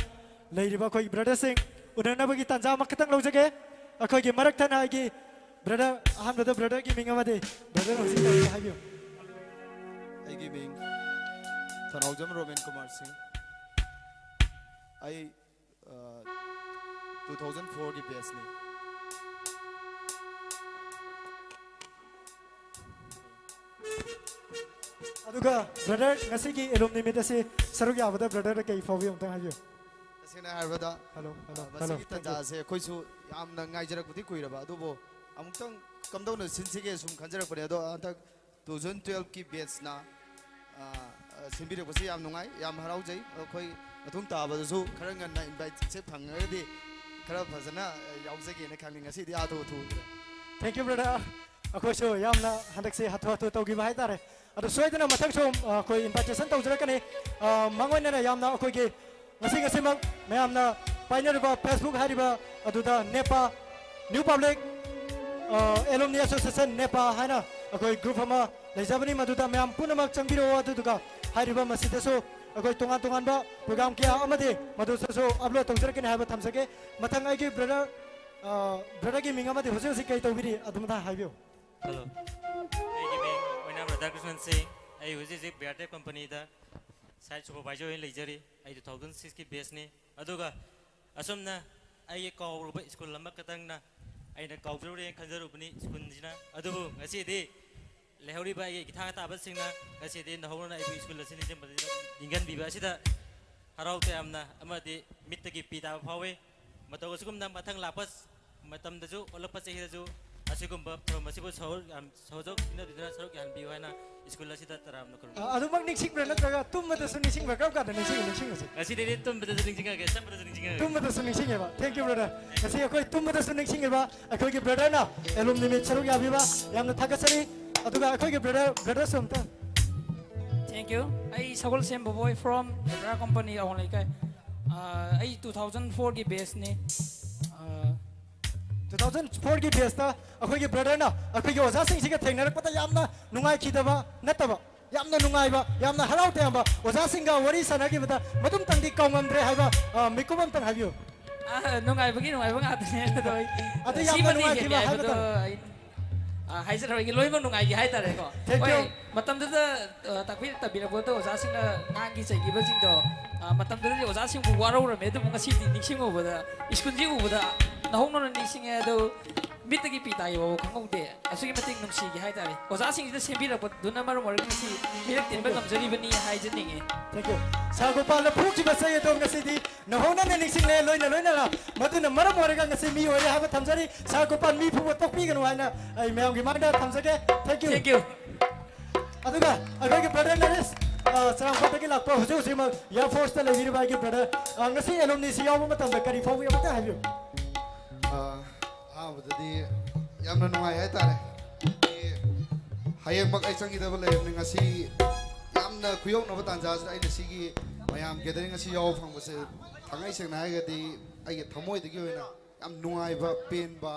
ꯂꯩꯔꯤꯕ ꯑꯩꯈꯣꯏꯒꯤ ꯕ꯭ꯔꯗꯔꯁꯤꯡ ꯎꯅꯅꯕꯒꯤ ꯇꯥꯟꯖꯥ ꯑꯃꯈꯛꯇꯪ ꯂꯧꯖꯒꯦ꯫ ꯑꯩꯈꯣꯏꯒꯤ ꯃꯔꯛ ꯊꯠꯅ ꯑꯩꯒꯤ ꯕ꯭ꯔꯗꯔ, ꯑꯍꯥꯟꯕꯗ ꯕ꯭ꯔꯗꯔꯒꯤ ꯃꯤꯡ ꯑꯃꯗꯤ ꯕ꯭ꯔꯗꯔ ꯍꯧꯖꯤꯛ ꯇꯧꯔꯤꯕ ꯍꯥꯏꯕꯤꯌꯨ꯫ ꯑꯩꯒꯤ ꯃꯤꯡ ꯊꯧꯅꯥꯎꯖꯝ ꯔꯣꯃꯦꯟ ꯀꯨꯃꯥꯔ ꯁꯤꯡ꯫ ꯑꯩ two thousand four ꯒꯤ batch ꯅꯤ꯫ ꯑꯗꯨꯒ ꯕ꯭ꯔꯗꯔ, ꯉꯁꯤꯒꯤ alumni meet ꯑꯁꯤ ꯁꯔꯨꯛ ꯌꯥꯕꯗ ꯕ꯭ꯔꯗꯔꯗ ꯀꯩ ꯐꯥꯎꯕꯤ ꯑꯃꯨꯛꯇꯪ ꯍꯥꯏꯕꯤꯌꯨ꯫ ꯇꯁꯦꯡꯅ ꯍꯥꯏꯔꯕꯗ ꯍꯜꯂꯣ ꯍꯜꯂꯣ ꯑ, ꯍꯜꯂꯣ꯫ ꯃꯁꯤꯒꯤ ꯇꯥꯟꯖꯥꯁꯦ ꯑꯩꯈꯣꯏꯁꯨ ꯌꯥꯝꯅ ꯉꯥꯏꯖꯔꯛꯄꯗꯤ ꯀꯨꯏꯔꯕ, ꯑꯗꯨꯕꯨ ꯑꯃꯨꯛꯇꯪ ꯀꯝꯗꯧꯅ ꯁꯤꯟꯁꯤꯒꯦ ꯁꯨꯝ ꯈꯟꯖꯔꯛꯄꯅꯦ꯫ ꯑꯗꯣ ꯍꯟꯗꯛ two thousand twelve ꯀꯤ batch ꯅ ꯑ, ꯑ, ꯁꯤꯟꯕꯤꯔꯛꯄꯁꯤ ꯌꯥꯝ ꯅꯨꯡꯉꯥꯏ, ꯌꯥꯝ ꯍꯔꯥꯎꯖꯩ꯫ ꯑꯩꯈꯣꯏ ꯃꯇꯨꯡ ꯇꯥꯕꯗꯁꯨ ꯈꯔ ꯉꯟꯅ invite ꯁꯦ ꯐꯪꯉꯒꯗꯤ ꯈꯔ ꯐꯖꯅ ꯑ, ꯌꯥꯎꯖꯒꯦꯅ ꯈꯜꯂꯤ꯫ ꯉꯁꯤꯗꯤ ꯍꯥꯊꯨ ꯍꯥꯊꯨ ꯎꯗ꯭ꯔꯦ꯫ Thank you brother꯫ ꯑꯩꯈꯣꯏꯁꯨ ꯌꯥꯝꯅ ꯍꯟꯗꯛꯁꯤ ꯍꯥꯊꯨ ꯍꯥꯊꯨ ꯇꯧꯈꯤꯕ ꯍꯥꯏꯇꯥꯔꯦ꯫ ꯑꯗꯣ ꯁꯣꯏꯗꯅ ꯃꯊꯪꯁꯨ ꯑ, ꯑꯩꯈꯣꯏ invitation ꯇꯧꯖꯔꯛꯀꯅꯤ꯫ ꯑ, ꯃꯥꯡꯑꯣꯏꯅꯅ ꯌꯥꯝꯅ ꯑꯩꯈꯣꯏꯒꯤ ꯉꯁꯤ ꯉꯁꯤꯃꯛ ꯃꯌꯥꯝꯅ ꯄꯥꯏꯅꯔꯤꯕ Facebook ꯍꯥꯏꯔꯤꯕ ꯑꯗꯨꯗ ꯅꯦꯄꯥ New Public ꯑ, Alumni Association ꯅꯦꯄꯥ ꯍꯥꯏꯅ ꯑꯩꯈꯣꯏ group ꯑꯃ ꯂꯩꯖꯕꯅꯤ꯫ ꯃꯗꯨꯗ ꯃꯌꯥꯝ ꯄꯨꯝꯅꯃꯛ ꯆꯪꯕꯤꯔꯛꯑꯣ꯫ ꯑꯗꯨꯗꯨꯒ ꯍꯥꯏꯔꯤꯕ ꯃꯁꯤꯗꯁꯨ ꯑꯩꯈꯣꯏ ꯇꯣꯉꯥꯟ ꯇꯣꯉꯥꯟꯕ program ꯀꯌꯥ ꯑꯃꯗꯤ ꯃꯗꯨꯗꯁꯨ upload ꯇꯧꯖꯔꯛꯀꯅꯤ ꯍꯥꯏꯕ ꯊꯝꯖꯒꯦ꯫ ꯃꯊꯪ ꯑꯩꯒꯤ brother, ꯑ, brother ꯒꯤ ꯃꯤꯡ ꯑꯃꯗꯤ ꯍꯧꯖꯤꯛ ꯍꯧꯖꯤꯛ ꯀꯩ ꯇꯧꯕꯤꯔꯤ ꯑꯗꯨꯃꯇ ꯍꯥꯏꯕꯤꯌꯨ꯫ ꯍꯜꯂꯣ, ꯑꯩꯒꯤ ꯃꯤꯡ ꯑꯣꯏꯅꯥꯝ ꯔꯥꯙꯥꯀ꯭ꯔꯤꯁꯅꯟ ꯁꯤꯡ꯫ ꯑꯩ ꯍꯧꯖꯤꯛ ꯍꯧꯖꯤꯛ ꯕꯤꯌꯥꯔꯇꯦꯛ ꯀꯝꯄꯅꯤꯗ ꯁꯥꯏꯠ ꯁꯨꯄꯔꯚꯥꯏꯖꯔ ꯑꯣꯏꯅ ꯂꯩꯖꯔꯤ꯫ ꯑꯩ two thousand six ꯀꯤ batch ꯅꯤ꯫ ꯑꯗꯨꯒ ꯑꯁꯨꯝꯅ ꯑꯩꯒꯤ ꯀꯥꯎꯔꯨꯕ ꯁ꯭ꯀꯨꯜ ꯑꯃꯈꯛꯇꯪꯅ ꯑꯩꯅ ꯀꯥꯎꯖꯔꯨꯔꯦꯅ ꯈꯟꯖꯔꯨꯕꯅꯤ ꯁ꯭ꯀꯨꯜꯁꯤꯅ꯫ ꯑꯗꯨꯕꯨ ꯉꯁꯤꯗꯤ ꯂꯩꯍꯧꯔꯤꯕ ꯑꯩꯒꯤ ꯏꯈꯥ ꯇꯥꯕꯁꯤꯡꯅ ꯉꯁꯤꯗꯤ ꯅꯧꯍꯧꯅꯅ ꯑꯩꯕꯨ ꯁ꯭ꯀꯨꯜ ꯑꯁꯤ ꯅꯤꯡꯁꯤꯡꯕꯗ ꯅꯤꯡꯍꯟꯕꯤꯕ ꯑꯁꯤꯗ ꯍꯔꯥꯎ ꯇꯌꯥꯝꯅ ꯑꯃꯗꯤ ꯃꯤꯠꯇꯒꯤ ꯄꯤ ꯇꯥꯕ ꯐꯥꯎꯏ꯫ ꯃꯇꯧ ꯑꯁꯤꯒꯨꯝꯅ ꯃꯊꯪ ꯂꯥꯛꯄ ꯃꯇꯝꯗꯁꯨ, ꯑꯣꯜꯂꯛꯄ ꯆꯍꯤꯗꯁꯨ ꯑꯁꯤꯒꯨꯝꯕ ꯊꯧꯔꯝ ꯑꯁꯤꯕꯨ ꯁꯔꯨꯛ ꯌꯥꯝ ꯁꯍꯖꯣꯛ ꯏꯟꯅꯗꯨꯅ ꯁꯔꯨꯛ ꯌꯥꯍꯟꯕꯤꯌꯨ ꯍꯥꯏꯅ ꯁ꯭ꯀꯨꯜ ꯑꯁꯤꯗ ꯇꯔꯥꯝꯅ ꯈꯨꯔꯨꯝꯖꯔꯤ꯫ ꯑ, ꯑꯗꯨꯃꯛ ꯅꯤꯡꯁꯤꯡꯕ꯭ꯔꯥ, ꯅꯠꯇ꯭ꯔꯒ ꯇꯨꯝꯕꯗꯁꯨ ꯅꯤꯡꯁꯤꯡꯕ꯭ꯔꯥ? ꯀꯔꯝ ꯀꯥꯟꯗ ꯅꯤꯡꯁꯤꯡꯉꯤ, ꯅꯤꯡꯁꯤꯡꯕꯁꯦ? ꯉꯁꯤꯗꯩꯗꯤ ꯇꯨꯝꯕꯗꯁꯨ ꯅꯤꯡꯁꯤꯡꯉꯒꯦ, ꯆꯠꯄꯗꯁꯨ ꯅꯤꯡꯁꯤꯡꯉꯒꯦ꯫ ꯇꯨꯝꯕꯗꯁꯨ ꯅꯤꯡꯁꯤꯡꯉꯦꯕ꯫ Thank you brother꯫ ꯉꯁꯤ ꯑꯩꯈꯣꯏ ꯇꯨꯝꯕꯗꯁꯨ ꯅꯤꯡꯁꯤꯡꯉꯤꯕ ꯑꯩꯈꯣꯏꯒꯤ brother ꯅ alumni meet ꯁꯔꯨꯛ ꯌꯥꯕꯤꯕ ꯌꯥꯝꯅ ꯊꯥꯒꯠꯆꯔꯤ꯫ ꯑꯗꯨꯒ ꯑꯩꯈꯣꯏꯒꯤ brother, brother ꯁꯨ ꯑꯝꯇ꯫ Thank you. ꯑꯩ ꯁꯒꯣꯜꯁꯦꯝ ꯕꯣꯕꯣꯏ from ꯕ꯭ꯔꯥ ꯀꯝꯄꯅꯤ ꯑꯋꯥꯡ ꯂꯩꯀꯥꯏ꯫ ꯑꯥ, ꯑꯩ two thousand four ꯒꯤ batch ꯅꯤ꯫ ꯑꯥ, ꯇꯨ ꯊꯥꯎꯖꯟ ꯐꯣꯔꯒꯤ ꯕꯦꯁꯇ ꯑꯩꯈꯣꯏꯒꯤ ꯕ꯭ꯔꯗꯔꯅ ꯑꯩꯈꯣꯏꯒꯤ ꯑꯣꯖꯥꯁꯤꯡꯁꯤꯒ ꯊꯦꯡꯅꯔꯛꯄꯗ ꯌꯥꯝꯅ ꯅꯨꯡꯉꯥꯏꯈꯤꯗꯕ ꯅꯠꯇꯕ, ꯌꯥꯝꯅ ꯅꯨꯡꯉꯥꯏꯕ, ꯌꯥꯝꯅ ꯍꯔꯥꯎ ꯇꯌꯥꯝꯕ ꯑꯣꯖꯥꯁꯤꯡꯒ ꯋꯥꯔꯤ ꯁꯥꯟꯅꯈꯤꯕꯗ ꯃꯗꯨꯝꯇꯪꯗꯤ ꯀꯥꯎꯉꯝꯗ꯭ꯔꯦ ꯍꯥꯏꯕ, ꯑ, ꯃꯤꯀꯨꯞ ꯑꯝꯇꯪ ꯍꯥꯏꯕꯤꯌꯨ꯫ ꯑ, ꯅꯨꯡꯉꯥꯏꯕꯒꯤ ꯅꯨꯡꯉꯥꯏꯕ ꯉꯥꯛꯇꯅꯦ꯫ ꯑꯗꯣ ꯑꯩ ꯑꯗꯨ ꯌꯥꯝꯅ ꯁꯤꯃꯗꯤ ꯅꯨꯡꯉꯥꯏꯈꯤꯕ ꯍꯦꯜꯂꯦ ꯍꯥꯏꯕꯗꯣ ꯍꯥꯏꯕꯗꯣ꯫ ꯑꯩ, ꯑ, ꯍꯥꯏꯖꯔꯔꯣꯏꯒꯦ, ꯂꯣꯏꯅꯃꯛ ꯅꯨꯡꯉꯥꯏꯈꯤ ꯍꯥꯏꯇꯥꯔꯦꯀꯣ꯫ Thank you. ꯍꯣꯏ, ꯃꯇꯝꯗꯨꯗ, ꯑ, ꯇꯥꯛꯄꯤ ꯇꯝꯕꯤꯔꯛꯄꯗ ꯑꯣꯖꯥꯁꯤꯡꯅ ꯉꯥꯡꯈꯤ ꯆꯩꯈꯤꯕꯁꯤꯡꯗꯣ, ꯑ, ꯃꯇꯝꯗꯨꯗꯗꯤ ꯑꯣꯖꯥꯁꯤꯡꯕꯨ ꯋꯥꯔꯧꯔꯝꯃꯦ, ꯑꯗꯨꯕꯨ ꯉꯁꯤꯗꯤ ꯅꯤꯡꯁꯤꯡꯉꯨꯕꯗ, ꯁ꯭ꯀꯨꯜꯁꯤ ꯎꯕꯗ ꯅꯧꯍꯧꯅꯅ ꯅꯤꯡꯁꯤꯡꯉꯦ꯫ ꯑꯗꯣ ꯃꯤꯠꯇꯒꯤ ꯄꯤ ꯇꯥꯈꯤꯕ ꯐꯥꯎ ꯈꯪꯍꯧꯗꯦ꯫ ꯑꯁꯨꯛꯀꯤ ꯃꯇꯤꯛ ꯅꯨꯡꯁꯤꯈꯤ ꯍꯥꯏꯇꯥꯔꯦ꯫ ꯑꯣꯖꯥꯁꯤꯡꯁꯤꯅ ꯁꯦꯝꯕꯤꯔꯛꯄꯗꯨꯅ ꯃꯔꯝ ꯑꯣꯏꯔꯒ ꯉꯁꯤ ꯃꯤꯔꯛ ꯇꯤꯟꯕ ꯉꯝꯖꯔꯤꯕꯅꯤ ꯍꯥꯏꯖꯅꯤꯡꯉꯤ꯫ Thank you. ꯁꯥꯔ ꯒꯣꯄꯥꯜꯅ ꯐꯨꯈꯤꯕ ꯆꯩ ꯑꯗꯣ ꯉꯁꯤꯗꯤ ꯅꯧꯍꯧꯅꯅ ꯅꯤꯡꯁꯤꯡꯂꯦ, ꯂꯣꯏꯅ ꯂꯣꯏꯅꯅ꯫ ꯃꯗꯨꯅ ꯃꯔꯝ ꯑꯣꯏꯔꯒ ꯉꯁꯤ ꯃꯤ ꯑꯣꯏꯔꯦ ꯍꯥꯏꯕ ꯊꯝꯖꯔꯤ꯫ ꯁꯥꯔ ꯒꯣꯄꯥꯜ ꯃꯤ ꯐꯨꯕ ꯇꯣꯛꯄꯤꯒꯅꯨ ꯍꯥꯏꯅ ꯑꯩ ꯃꯌꯥꯝꯒꯤ ꯃꯥꯡꯗ ꯊꯝꯖꯒꯦ꯫ Thank you. Thank you. ꯑꯗꯨꯒ ꯑꯩꯈꯣꯏꯒꯤ ꯕ꯭ꯔꯗꯔ ꯅꯔꯦꯁ, ꯑ, ꯆꯔꯥꯡꯄꯥꯠꯇꯒꯤ ꯂꯥꯛꯄ, ꯍꯧꯖꯤꯛ ꯍꯧꯖꯤꯛꯃꯛ ꯏꯌꯥꯔ ꯐꯣꯔꯁꯇ ꯂꯩꯕꯤꯔꯤꯕ ꯑꯩꯒꯤ ꯕ꯭ꯔꯗꯔ, ꯑ, ꯉꯁꯤ ꯑꯦꯂꯨꯝꯅꯤꯁꯤ ꯌꯥꯎꯕ ꯃꯇꯝꯗ ꯀꯔꯤ ꯐꯥꯎꯏ, ꯑꯃꯇ ꯍꯥꯏꯕꯤꯌꯨ꯫ ꯑ, ꯑꯍꯥꯟꯕꯗꯗꯤ ꯌꯥꯝꯅ ꯅꯨꯡꯉꯥꯏ ꯍꯥꯏꯇꯥꯔꯦ꯫ ꯍꯌꯦꯡꯃꯛ ꯑꯩ ꯆꯪꯈꯤꯗꯕ ꯂꯩꯔꯕꯅꯤ꯫ ꯉꯁꯤ ꯌꯥꯝꯅ ꯈꯨꯌꯧꯅꯕ ꯇꯥꯟꯖꯥꯁꯤꯗ ꯑꯩꯅ ꯁꯤꯒꯤ ꯃꯌꯥꯝ ꯒꯦꯗꯔꯤꯡ ꯑꯁꯤ ꯌꯥꯎꯕ ꯐꯪꯕꯁꯦ, ꯊꯥꯡꯉꯩ ꯁꯦꯡꯅ ꯍꯥꯏꯔꯒꯗꯤ, ꯑꯩꯒꯤ ꯊꯃꯣꯏꯗꯒꯤ ꯑꯣꯏꯅ ꯌꯥꯝ ꯅꯨꯡꯉꯥꯏꯕ, ꯄꯦꯟꯕ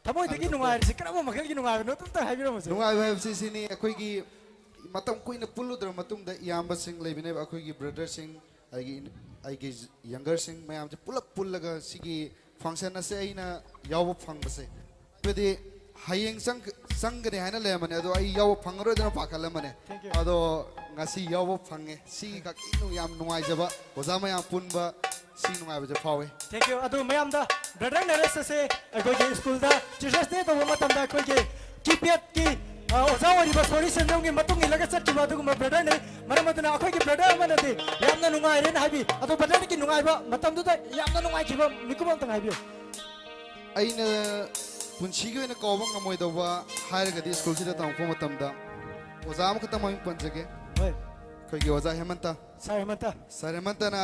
ꯊꯃꯣꯏꯗꯒꯤ ꯍꯥꯏꯕꯗꯣ ꯅꯨꯡꯉꯥꯏꯔꯤꯁꯤ ꯀꯔꯝꯕ ꯃꯈꯜꯒꯤ ꯅꯨꯡꯉꯥꯏꯕꯅꯣ? ꯑꯗꯨꯝꯇ ꯍꯥꯏꯕꯤꯔꯝꯃꯨꯁꯦ꯫ ꯅꯨꯡꯉꯥꯏꯕ ꯍꯥꯏꯕꯁꯤ ꯁꯤꯅꯤ, ꯑꯩꯈꯣꯏꯒꯤ ꯃꯇꯝ ꯀꯨꯏꯅ ꯄꯨꯜꯂꯨꯗ꯭ꯔ ꯃꯇꯨꯡꯗ ꯏꯌꯥꯝꯕꯁꯤꯡ ꯂꯩꯕꯤꯅꯦꯕ, ꯑꯩꯈꯣꯏꯒꯤ ꯕ꯭ꯔꯗꯔꯁꯤꯡ, ꯑꯩꯒꯤ, ꯑꯩꯒꯤ ꯌꯪꯒꯔꯁꯤꯡ ꯃꯌꯥꯝꯁꯦ ꯄꯨꯂꯞ ꯄꯨꯜꯂꯒ ꯁꯤꯒꯤ ꯐꯪꯁꯟ ꯑꯁꯦ ꯑꯩꯅ ꯌꯥꯎꯕ ꯐꯪꯕꯁꯦ, ꯍꯥꯏꯕꯗꯤ ꯍꯌꯦꯡ ꯆꯪ-, ꯆꯪꯒꯅꯤ ꯍꯥꯏꯅ ꯂꯩꯔꯝꯕꯅꯦ, ꯑꯗꯣ ꯑꯩ ꯌꯥꯎꯕ ꯐꯪꯉꯔꯣꯏꯗꯅ ꯄꯥꯈꯠꯂꯝꯕꯅꯦ꯫ Thank you. ꯑꯗꯣ ꯉꯁꯤ ꯌꯥꯎꯕ ꯐꯪꯉꯦ꯫ ꯁꯤꯒꯤ ꯈꯛꯀꯤ ꯌꯥꯝ ꯅꯨꯡꯉꯥꯏꯖꯕ, ꯑꯣꯖꯥ ꯃꯌꯥꯝ ꯄꯨꯟꯕ, ꯁꯤ ꯅꯨꯡꯉꯥꯏꯕꯁꯦ ꯐꯥꯎꯋꯤ꯫ Thank you. ꯑꯗꯨ ꯃꯌꯥꯝꯗ ꯕ꯭ꯔꯗꯔ ꯅꯔꯦꯁ ꯑꯁꯦ ꯑꯩꯈꯣꯏꯒꯤ ꯁ꯭ꯀꯨꯜꯗ ꯇꯤꯆꯔꯁ ꯗꯦ ꯇꯧꯕ ꯃꯇꯝꯗ ꯑꯩꯈꯣꯏꯒꯤ ꯀꯤꯄꯦꯗꯀꯤ, ꯑ, ꯑꯣꯖꯥ ꯑꯣꯏꯔꯤꯕ ꯁꯣꯔꯤ ꯁꯦꯟꯖꯝꯒꯤ ꯃꯇꯨꯡ ꯏꯜꯂꯒ ꯆꯠꯈꯤꯕ ꯑꯗꯨꯒꯨꯝꯕ ꯕ꯭ꯔꯗꯔꯅꯤ꯫ ꯃꯔꯝ ꯑꯗꯨꯅ ꯑꯩꯈꯣꯏꯒꯤ ꯕ꯭ꯔꯗꯔ ꯑꯃꯅꯗꯤ ꯌꯥꯝꯅ ꯅꯨꯡꯉꯥꯏꯔꯦꯅ ꯍꯥꯏꯕꯤ꯫ ꯑꯗꯣ ꯕ꯭ꯔꯗꯔꯒꯤ ꯅꯨꯡꯉꯥꯏꯕ ꯃꯇꯝꯗꯨꯗ ꯌꯥꯝꯅ ꯅꯨꯡꯉꯥꯏꯈꯤꯕ ꯃꯤꯀꯨꯞ ꯑꯝꯇꯪ ꯍꯥꯏꯕꯤꯌꯨ꯫ ꯑꯩꯅ ꯄꯨꯟꯁꯤꯒꯤ ꯑꯣꯏꯅ ꯀꯥꯎꯕ ꯉꯝꯃꯣꯏꯗꯧꯕ ꯍꯥꯏꯔꯒꯗꯤ ꯁ꯭ꯀꯨꯜꯁꯤꯗ ꯇꯝꯃꯛꯄ ꯃꯇꯝꯗ ꯑꯣꯖꯥ ꯑꯃꯈꯛꯇꯪ ꯃꯃꯤꯡ ꯄꯟꯖꯒꯦ꯫ ꯍꯣꯏ꯫ ꯑꯩꯈꯣꯏꯒꯤ ꯑꯣꯖꯥ ꯍꯦꯃꯟꯇ꯫ ꯁꯥꯔ ꯍꯦꯃꯟꯇ꯫ ꯁꯥꯔ ꯍꯦꯃꯟꯇꯅ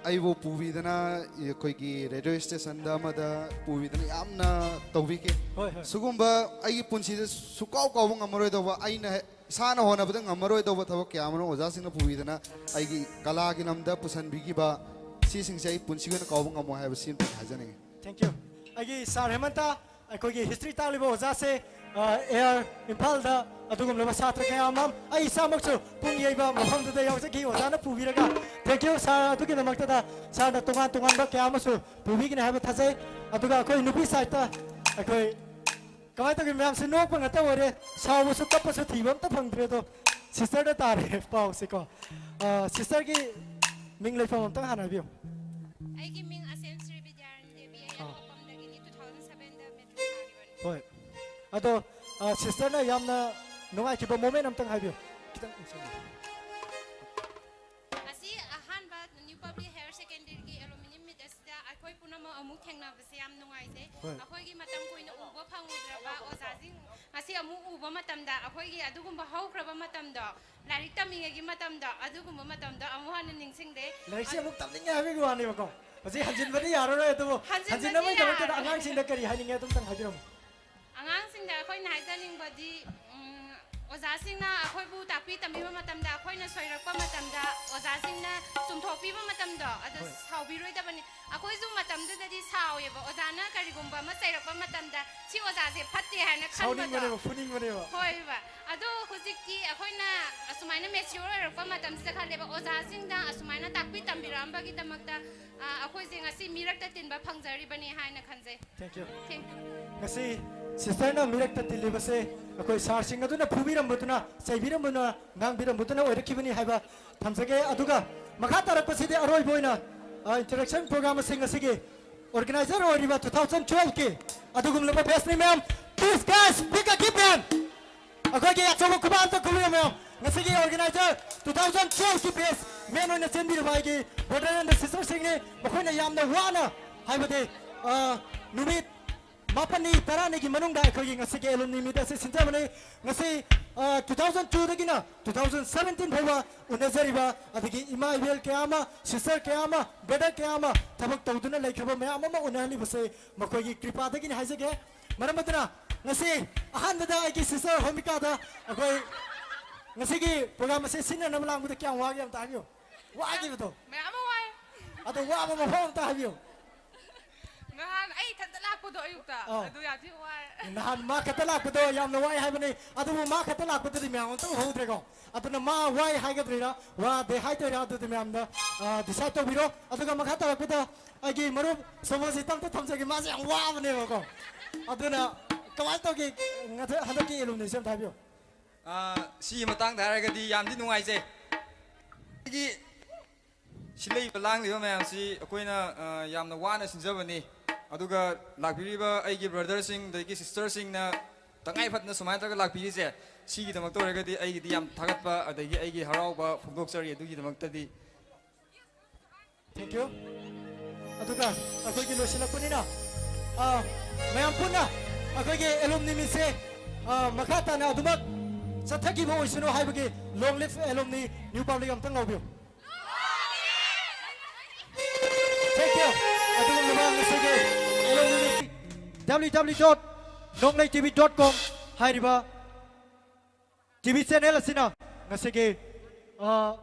ꯑꯩꯕꯨ ꯄꯨꯕꯤꯗꯅ ꯑꯩꯈꯣꯏꯒꯤ ꯔꯦꯗꯤꯑꯣ ꯁ꯭ꯇꯦꯁꯟꯗ ꯑꯃꯗ ꯄꯨꯕꯤꯗꯅ ꯌꯥꯝꯅ ꯇꯧꯕꯤꯈꯤ꯫ ꯍꯣꯏ, ꯍꯣꯏ꯫ ꯁꯤꯒꯨꯝꯕ ꯑꯩꯒꯤ ꯄꯨꯟꯁꯤꯗ ꯁꯨꯀꯥꯎ ꯀꯥꯎꯕ ꯉꯝꯃꯔꯣꯏꯗꯧꯕ, ꯑꯩꯅ ꯍꯦ-, ꯏꯁꯥꯅ ꯍꯣꯠꯅꯕꯗ ꯉꯝꯃꯔꯣꯏꯗꯧꯕ ꯊꯕꯛ ꯀꯌꯥ ꯑꯃꯔꯣꯝ ꯑꯣꯖꯥꯁꯤꯡꯅ ꯄꯨꯕꯤꯗꯅ ꯑꯩꯒꯤ ꯀꯂꯥꯒꯤ ꯂꯝꯗ ꯄꯨꯁꯤꯟꯕꯤꯈꯤꯕ, ꯁꯤꯁꯤꯡꯁꯦ ꯑꯩ ꯄꯨꯟꯁꯤꯒꯤ ꯑꯣꯏꯅ ꯀꯥꯎꯕ ꯉꯝꯃꯣꯏ ꯍꯥꯏꯕꯁꯤ ꯑꯝꯇꯪ ꯍꯥꯏꯖꯅꯤꯡꯉꯤ꯫ Thank you. ꯑꯩꯒꯤ ꯁꯥꯔ ꯍꯦꯃꯟꯇ, ꯑꯩꯈꯣꯏꯒꯤ ꯍꯤꯁꯇ꯭ꯔꯤ ꯇꯥꯛꯂꯤꯕ ꯑꯣꯖꯥꯁꯦ, ꯑ, ꯑꯦꯌꯥꯔ ꯏꯝꯐꯥꯜꯗ ꯑꯗꯨꯒꯨꯝꯂꯕ ꯁꯥꯇ꯭ꯔ ꯀꯌꯥ ꯑꯃ, ꯑꯩ ꯏꯁꯥꯃꯛꯁꯨ ꯄꯨꯡ ꯌꯩꯕ ꯃꯐꯝꯗꯨꯗ ꯌꯥꯎꯖꯈꯤ, ꯑꯣꯖꯥꯅ ꯄꯨꯕꯤꯔꯒ꯫ Thank you, ꯁꯥꯔ꯫ ꯑꯗꯨꯒꯤꯗꯃꯛꯇꯗ ꯁꯥꯔꯅ ꯇꯣꯉꯥꯟ ꯇꯣꯉꯥꯟꯕ ꯀꯌꯥ ꯑꯃꯁꯨ ꯄꯨꯕꯤꯒꯅꯤ ꯍꯥꯏꯕ ꯊꯥꯖꯩ꯫ ꯑꯗꯨꯒ ꯑꯩꯈꯣꯏ ꯅꯨꯄꯤ ꯁꯥꯏꯠꯇ ꯑꯩꯈꯣꯏ ꯀꯃꯥꯏꯅ ꯇꯧꯒꯦ, ꯃꯌꯥꯝꯁꯦ ꯅꯣꯛꯄ ꯉꯥꯛꯇ ꯑꯣꯏꯔꯦ, ꯁꯥꯎꯕꯁꯨ ꯀꯞꯄꯁꯨ ꯊꯤꯕ ꯑꯝꯇ ꯐꯪꯗ꯭ꯔꯦ꯫ ꯑꯗꯣ ꯁꯤꯁꯇꯔꯗ ꯇꯥꯔꯦ ꯄꯥꯎꯁꯦꯀꯣ꯫ ꯑ, ꯁꯤꯁꯇꯔꯒꯤ ꯃꯤꯡ ꯂꯩꯐꯝ ꯑꯝꯇꯪ ꯍꯥꯟꯅ ꯍꯥꯏꯕꯤꯌꯨ꯫ ꯑꯩꯒꯤ ꯃꯤꯡ ꯑꯁꯦꯝ ꯁ꯭ꯔꯤ ꯕꯤꯗ꯭ꯌꯥꯔꯥꯅꯤ ꯗꯦꯕꯤ, ꯑꯩ ꯑꯥ꯫ ꯑꯅꯧꯕꯝꯗꯒꯤꯅꯤ, two thousand sevenꯗ ꯃꯦꯇ꯭ꯔꯤꯛ ꯊꯥꯈꯤꯕꯅꯤ꯫ ꯍꯣꯏ꯫ ꯑꯗꯣ, ꯑ, ꯁꯤꯁꯇꯔꯅ ꯌꯥꯝꯅ ꯅꯨꯡꯉꯥꯏꯈꯤꯕ ꯃꯣꯃꯦꯟ ꯑꯝꯇꯪ ꯍꯥꯏꯕꯤꯌꯨ꯫ ꯈꯤꯇꯪ ꯎꯠꯁꯜꯂꯨ꯫ ꯑꯁꯤ ꯑꯍꯥꯟꯕ ꯅ꯭ꯌꯨ ꯄꯕ꯭ꯂꯤꯛ ꯍꯥꯌꯔ ꯁꯦꯀꯦꯟꯗꯔꯤꯒꯤ ꯑꯦꯂꯨꯃꯤꯅꯤ ꯃꯤꯠ ꯑꯁꯤꯗ ꯑꯩꯈꯣꯏ ꯄꯨꯝꯅꯃꯛ ꯑꯃꯨꯛ ꯊꯦꯡꯅꯕꯁꯦ ꯌꯥꯝ ꯅꯨꯡꯉꯥꯏꯖꯩ꯫ ꯍꯣꯏ꯫ ꯑꯩꯈꯣꯏꯒꯤ ꯃꯇꯝ ꯀꯨꯏꯅ ꯎꯕ ꯐꯪꯉꯨꯗ꯭ꯔꯕ ꯑꯣꯖꯥꯁꯤꯡ ꯉꯁꯤ ꯑꯃꯨꯛ ꯎꯕ ꯃꯇꯝꯗ, ꯑꯩꯈꯣꯏꯒꯤ ꯑꯗꯨꯒꯨꯝꯕ ꯍꯧꯈ꯭ꯔꯕ ꯃꯇꯝꯗꯣ, ꯂꯥꯏꯔꯤꯛ ꯇꯝꯃꯤꯉꯩꯒꯤ ꯃꯇꯝꯗꯣ, ꯑꯗꯨꯒꯨꯝꯕ ꯃꯇꯝꯗꯣ ꯑꯃꯨꯛ ꯍꯟꯅ ꯅꯤꯡꯁꯤꯡꯂꯦ꯫ ꯂꯥꯏꯔꯤꯛꯁꯦ ꯑꯗ- ꯑꯃꯨꯛ ꯇꯝꯅꯤꯡꯉꯦ ꯍꯥꯏꯕꯒꯤ ꯋꯥꯅꯦꯕꯀꯣ꯫ ꯍꯧꯖꯤꯛ ꯍꯟꯖꯤꯟꯕꯗꯤ ꯌꯥꯔꯔꯣꯏ, ꯑꯗꯨꯕꯨ ꯍꯟꯖꯤꯟꯕꯗꯤ ꯍꯟꯖꯤꯟꯅꯕꯒꯤꯗꯃꯛꯇꯗ ꯌꯥꯔꯔꯣꯏ꯫ ꯑꯉꯥꯡꯁꯤꯡꯗ ꯀꯔꯤ ꯍꯥꯏꯅꯤꯡꯉꯦ ꯑꯗꯨꯝꯇꯪ ꯍꯥꯏꯕꯤꯔꯝꯃꯨ꯫ ꯑꯉꯥꯡꯁꯤꯡꯗ ꯑꯩꯈꯣꯏꯅ ꯍꯥꯏꯖꯅꯤꯡꯕꯗꯤ, ꯎꯝ, ꯑꯣꯖꯥꯁꯤꯡꯅ ꯑꯩꯈꯣꯏꯕꯨ ꯇꯥꯛꯄꯤ ꯇꯝꯕꯤꯕ ꯃꯇꯝꯗ, ꯑꯩꯈꯣꯏꯅ ꯁꯣꯏꯔꯛꯄ ꯃꯇꯝꯗ ꯑꯣꯖꯥꯁꯤꯡꯅ ꯆꯨꯝꯊꯣꯛꯄꯤꯕ ꯃꯇꯝꯗꯣ, ꯑꯗꯨ ꯍꯣꯏ꯫ ꯁꯥꯎꯕꯤꯔꯣꯏꯗꯕꯅꯤ꯫ ꯑꯩꯈꯣꯏꯁꯨ ꯃꯇꯝꯗꯨꯗꯗꯤ ꯁꯥꯎꯋꯦꯕ, ꯑꯣꯖꯥꯅ ꯀꯔꯤꯒꯨꯝꯕ ꯑꯃ ꯆꯩꯔꯛꯄ ꯃꯇꯝꯗ, "ꯁꯤ ꯑꯣꯖꯥꯁꯦ ꯐꯠꯇꯦ" ꯍꯥꯏꯅ ꯈꯟꯕꯗꯣ꯫ ꯁꯥꯎꯅꯤꯡꯕꯅꯦꯕ, ꯐꯨꯅꯤꯡꯕꯅꯦꯕ꯫ ꯍꯣꯏꯕ꯫ ꯑꯗꯣ ꯍꯧꯖꯤꯛꯇꯤ ꯑꯩꯈꯣꯏꯅ ꯑꯁꯨꯃꯥꯏꯅ ꯃꯦꯆꯤꯌꯣꯔ ꯑꯣꯏꯔꯛꯄ ꯃꯇꯝꯁꯤꯗ ꯈꯜꯂꯦꯕ, ꯑꯣꯖꯥꯁꯤꯡꯅ ꯑꯁꯨꯃꯥꯏꯅ ꯇꯥꯛꯄꯤ ꯇꯝꯕꯤꯔꯛꯑꯝꯕꯒꯤꯗꯃꯛꯇ, ꯑ, ꯑꯩꯈꯣꯏꯁꯦ ꯉꯁꯤ ꯃꯤꯔꯛꯇ ꯇꯤꯟꯕ ꯐꯪꯖꯔꯤꯕꯅꯤ ꯍꯥꯏꯅ ꯈꯟꯖꯩ꯫ Thank you꯫ Thank you꯫ ꯉꯁꯤ ꯁꯤꯁꯇꯔꯅ ꯃꯤꯔꯛꯇ ꯇꯤꯜꯂꯤꯕꯁꯦ ꯑꯩꯈꯣꯏ ꯁꯥꯔꯁꯤꯡ ꯑꯗꯨꯅ ꯐꯨꯕꯤꯔꯝꯕꯗꯨꯅ, ꯆꯩꯕꯤꯔꯝꯕꯗꯨꯅ, ꯉꯥꯡꯕꯤꯔꯝꯕꯗꯨꯅ ꯑꯣꯏꯔꯛꯈꯤꯕꯅꯤ ꯍꯥꯏꯕ ꯊꯝꯖꯒꯦ꯫ ꯑꯗꯨꯒ ꯃꯈꯥ ꯇꯥꯔꯛꯄꯁꯤꯗꯤ ꯑꯔꯣꯏꯕ ꯑꯣꯏꯅ, ꯑ, ꯏꯟꯇꯔꯦꯛꯁꯟ ꯄ꯭ꯔꯣꯒ꯭ꯔꯥꯝ ꯑꯁꯤꯡ ꯑꯁꯤꯒꯤ ꯑꯣꯔꯒꯅꯥꯏꯖꯔ ꯑꯣꯏꯔꯤꯕ two thousand twelveꯀꯤ ꯑꯗꯨꯒꯨꯝꯂꯕ ꯕꯦꯁꯅꯤ, ꯃꯌꯥꯝ꯫ Please, guys, big a gift, man. ꯑꯩꯈꯣꯏꯒꯤ ꯑꯆꯧꯕ ꯈꯨꯕꯥꯛ ꯑꯝꯇ ꯈꯨꯕꯤꯌꯨ, ꯃꯌꯥꯝ꯫ ꯉꯁꯤꯒꯤ ꯑꯣꯔꯒꯅꯥꯏꯖꯔ two thousand twelveꯀꯤ ꯕꯦꯁ ꯃꯦꯟ ꯑꯣꯏꯅ ꯆꯦꯟꯕꯤꯔꯕ ꯑꯩꯒꯤ ꯕ꯭ꯔꯗꯔ ꯑꯦꯟ ꯁꯤꯁꯇꯔꯁꯤꯡꯅꯤ꯫ ꯃꯈꯣꯏꯅ ꯌꯥꯝꯅ ꯋꯥꯅ, ꯍꯥꯏꯕꯗꯤ, ꯑ, ꯅꯨꯃꯤꯠ ꯃꯥꯄꯟꯅꯤ, ꯇꯔꯥꯅꯤꯒꯤ ꯃꯅꯨꯡꯗ ꯑꯩꯈꯣꯏꯒꯤ ꯉꯁꯤꯒꯤ ꯑꯦꯂꯨꯝꯅꯤ ꯃꯤꯠ ꯑꯁꯤ ꯁꯤꯟꯖꯕꯅꯤ꯫ ꯉꯁꯤ, ꯑ, two thousand twoꯗꯒꯤꯅ two thousand seventeen ꯐꯥꯎꯕ ꯎꯅꯖꯔꯤꯕ, ꯑꯗꯒꯤ ꯏꯃꯥ ꯏꯕꯦꯜ ꯀꯌꯥ ꯑꯃ, ꯁꯤꯁꯇꯔ ꯀꯌꯥ ꯑꯃ, ꯕ꯭ꯔꯗꯔ ꯀꯌꯥ ꯑꯃ ꯊꯕꯛ ꯇꯧꯗꯨꯅ ꯂꯩꯈ꯭ꯔꯕ ꯃꯌꯥꯝ ꯑꯃ ꯎꯅꯍꯜꯂꯤꯕꯁꯦ ꯃꯈꯣꯏꯒꯤ ꯀ꯭ꯔꯤꯄꯥꯗꯒꯤꯅꯤ ꯍꯥꯏꯖꯒꯦ꯫ ꯃꯔꯝ ꯑꯗꯨꯅ ꯉꯁꯤ ꯑꯍꯥꯟꯕꯗ ꯑꯩꯒꯤ ꯁꯤꯁꯇꯔ ꯍꯣꯃꯤꯀꯥꯗ ꯑꯩꯈꯣꯏ ꯉꯁꯤꯒꯤ ꯄ꯭ꯔꯣꯒ꯭ꯔꯥꯝ ꯑꯁꯤ ꯁꯤꯟꯅꯅꯕ ꯂꯥꯡꯕꯗ ꯀꯌꯥꯝ ꯋꯥꯒꯦ ꯑꯝꯇ ꯍꯥꯏꯕꯤꯌꯨ꯫ ꯋꯥꯈꯤꯕꯗꯣ꯫ ꯃꯌꯥꯝ ꯑꯃ ꯋꯥꯏ꯫ ꯑꯗꯣ ꯋꯥꯕ ꯃꯐꯝ ꯑꯝꯇ ꯍꯥꯏꯕꯤꯌꯨ꯫ ꯅꯍꯥꯟ ꯑꯩ ꯏꯊꯟ ꯂꯥꯛꯄꯗꯣ ꯑꯌꯨꯛꯇ꯫ ꯑꯧ꯫ ꯑꯗꯨ ꯌꯥꯝ ꯊꯤ ꯋꯥꯏ꯫ ꯅꯍꯥꯟ ꯃꯥ ꯈꯛꯇ ꯂꯥꯛꯄꯗꯣ ꯌꯥꯝꯅ ꯋꯥꯏ ꯍꯥꯏꯕꯅꯤ꯫ ꯑꯗꯨꯕꯨ ꯃꯥ ꯈꯛꯇ ꯂꯥꯛꯄꯗꯨꯗꯤ ꯃꯌꯥꯝ ꯑꯝꯇ ꯎꯍꯧꯗ꯭ꯔꯦꯀꯣ꯫ ꯑꯗꯨꯅ ꯃꯥ ꯋꯥꯏ ꯍꯥꯏꯒꯗ꯭ꯔꯤꯔꯥ, ꯋꯥꯗꯦ ꯍꯥꯏꯗꯣꯏꯔꯥ, ꯑꯗꯨꯗꯤ ꯃꯌꯥꯝꯅ, ꯑ, decide ꯇꯧꯕꯤꯔꯣ꯫ ꯑꯗꯨꯒ ꯃꯈꯥ ꯇꯥꯔꯛꯄꯗ ꯑꯩꯒꯤ ꯃꯔꯨꯞ ꯁꯣꯃꯣꯖꯤꯠꯇ ꯑꯝꯇ ꯊꯝꯖꯒꯦ꯫ ꯃꯥꯁꯦ ꯌꯥꯝ ꯋꯥꯕꯅꯦꯕꯀꯣ꯫ ꯑꯗꯨꯅ ꯀꯃꯥꯏꯅ ꯇꯧꯒꯦ? ꯉꯊ-, ꯍꯟꯗꯛꯀꯤ alumni ꯁꯦ ꯑꯝꯇ ꯍꯥꯏꯕꯤꯌꯨ꯫ ꯑ, ꯁꯤꯒꯤ ꯃꯇꯥꯡꯗ ꯍꯥꯏꯔꯒꯗꯤ ꯌꯥꯝꯗꯤ ꯅꯨꯡꯉꯥꯏꯖꯩ꯫ ꯑꯩꯒꯤ ꯁꯤꯜꯂꯛꯏꯕ ꯂꯥꯡꯂꯤꯕ ꯃꯌꯥꯝꯁꯤ ꯑꯩꯈꯣꯏꯅ, ꯑ, ꯌꯥꯝꯅ ꯋꯥꯅ ꯁꯤꯟꯖꯕꯅꯤ꯫ ꯑꯗꯨꯒ ꯂꯥꯛꯄꯤꯔꯤꯕ ꯑꯩꯒꯤ brother ꯁꯤꯡ ꯑꯗꯒꯤ sister ꯁꯤꯡꯅ ꯇꯉꯥꯏ ꯐꯗꯅ ꯁꯨꯃꯥꯏꯅ ꯇꯧꯔꯒ ꯂꯥꯛꯄꯤꯔꯤꯁꯦ, ꯁꯤꯒꯤꯗꯃꯛꯇ ꯑꯣꯏꯔꯒꯗꯤ ꯑꯩꯒꯤꯗꯤ ꯌꯥꯝ ꯊꯥꯒꯠꯄ ꯑꯗꯒꯤ ꯑꯩꯒꯤ ꯍꯔꯥꯎꯕ ꯐꯣꯡꯗꯣꯛꯆꯔꯤ꯫ ꯑꯗꯨꯒꯤꯗꯃꯛꯇꯗꯤ thank you꯫ ꯑꯗꯨꯒ ꯑꯩꯈꯣꯏꯒꯤ ꯂꯣꯏꯁꯤꯜꯂꯛꯄꯅꯤꯅ, ꯑ, ꯃꯌꯥꯝ ꯄꯨꯟꯅ ꯑꯩꯈꯣꯏꯒꯤ alumni meet ꯁꯦ, ꯑ, ꯃꯈꯥ ꯇꯥꯅ ꯑꯗꯨꯃꯛ ꯆꯠꯊꯈꯤꯕ ꯑꯣꯏꯁꯅꯨ ꯍꯥꯏꯕꯒꯤ long live alumni New Public ꯑꯝꯇꯪ ꯂꯥꯎꯕꯤꯌꯨ꯫ Thank you꯫ ꯑꯗꯨꯒꯨꯝꯂꯕ ꯉꯁꯤꯒꯤ alumni meet W W W dot nonglei T V dot com ꯍꯥꯏꯔꯤꯕ T V channel ꯑꯁꯤꯅ ꯉꯁꯤꯒꯤ, ꯑ,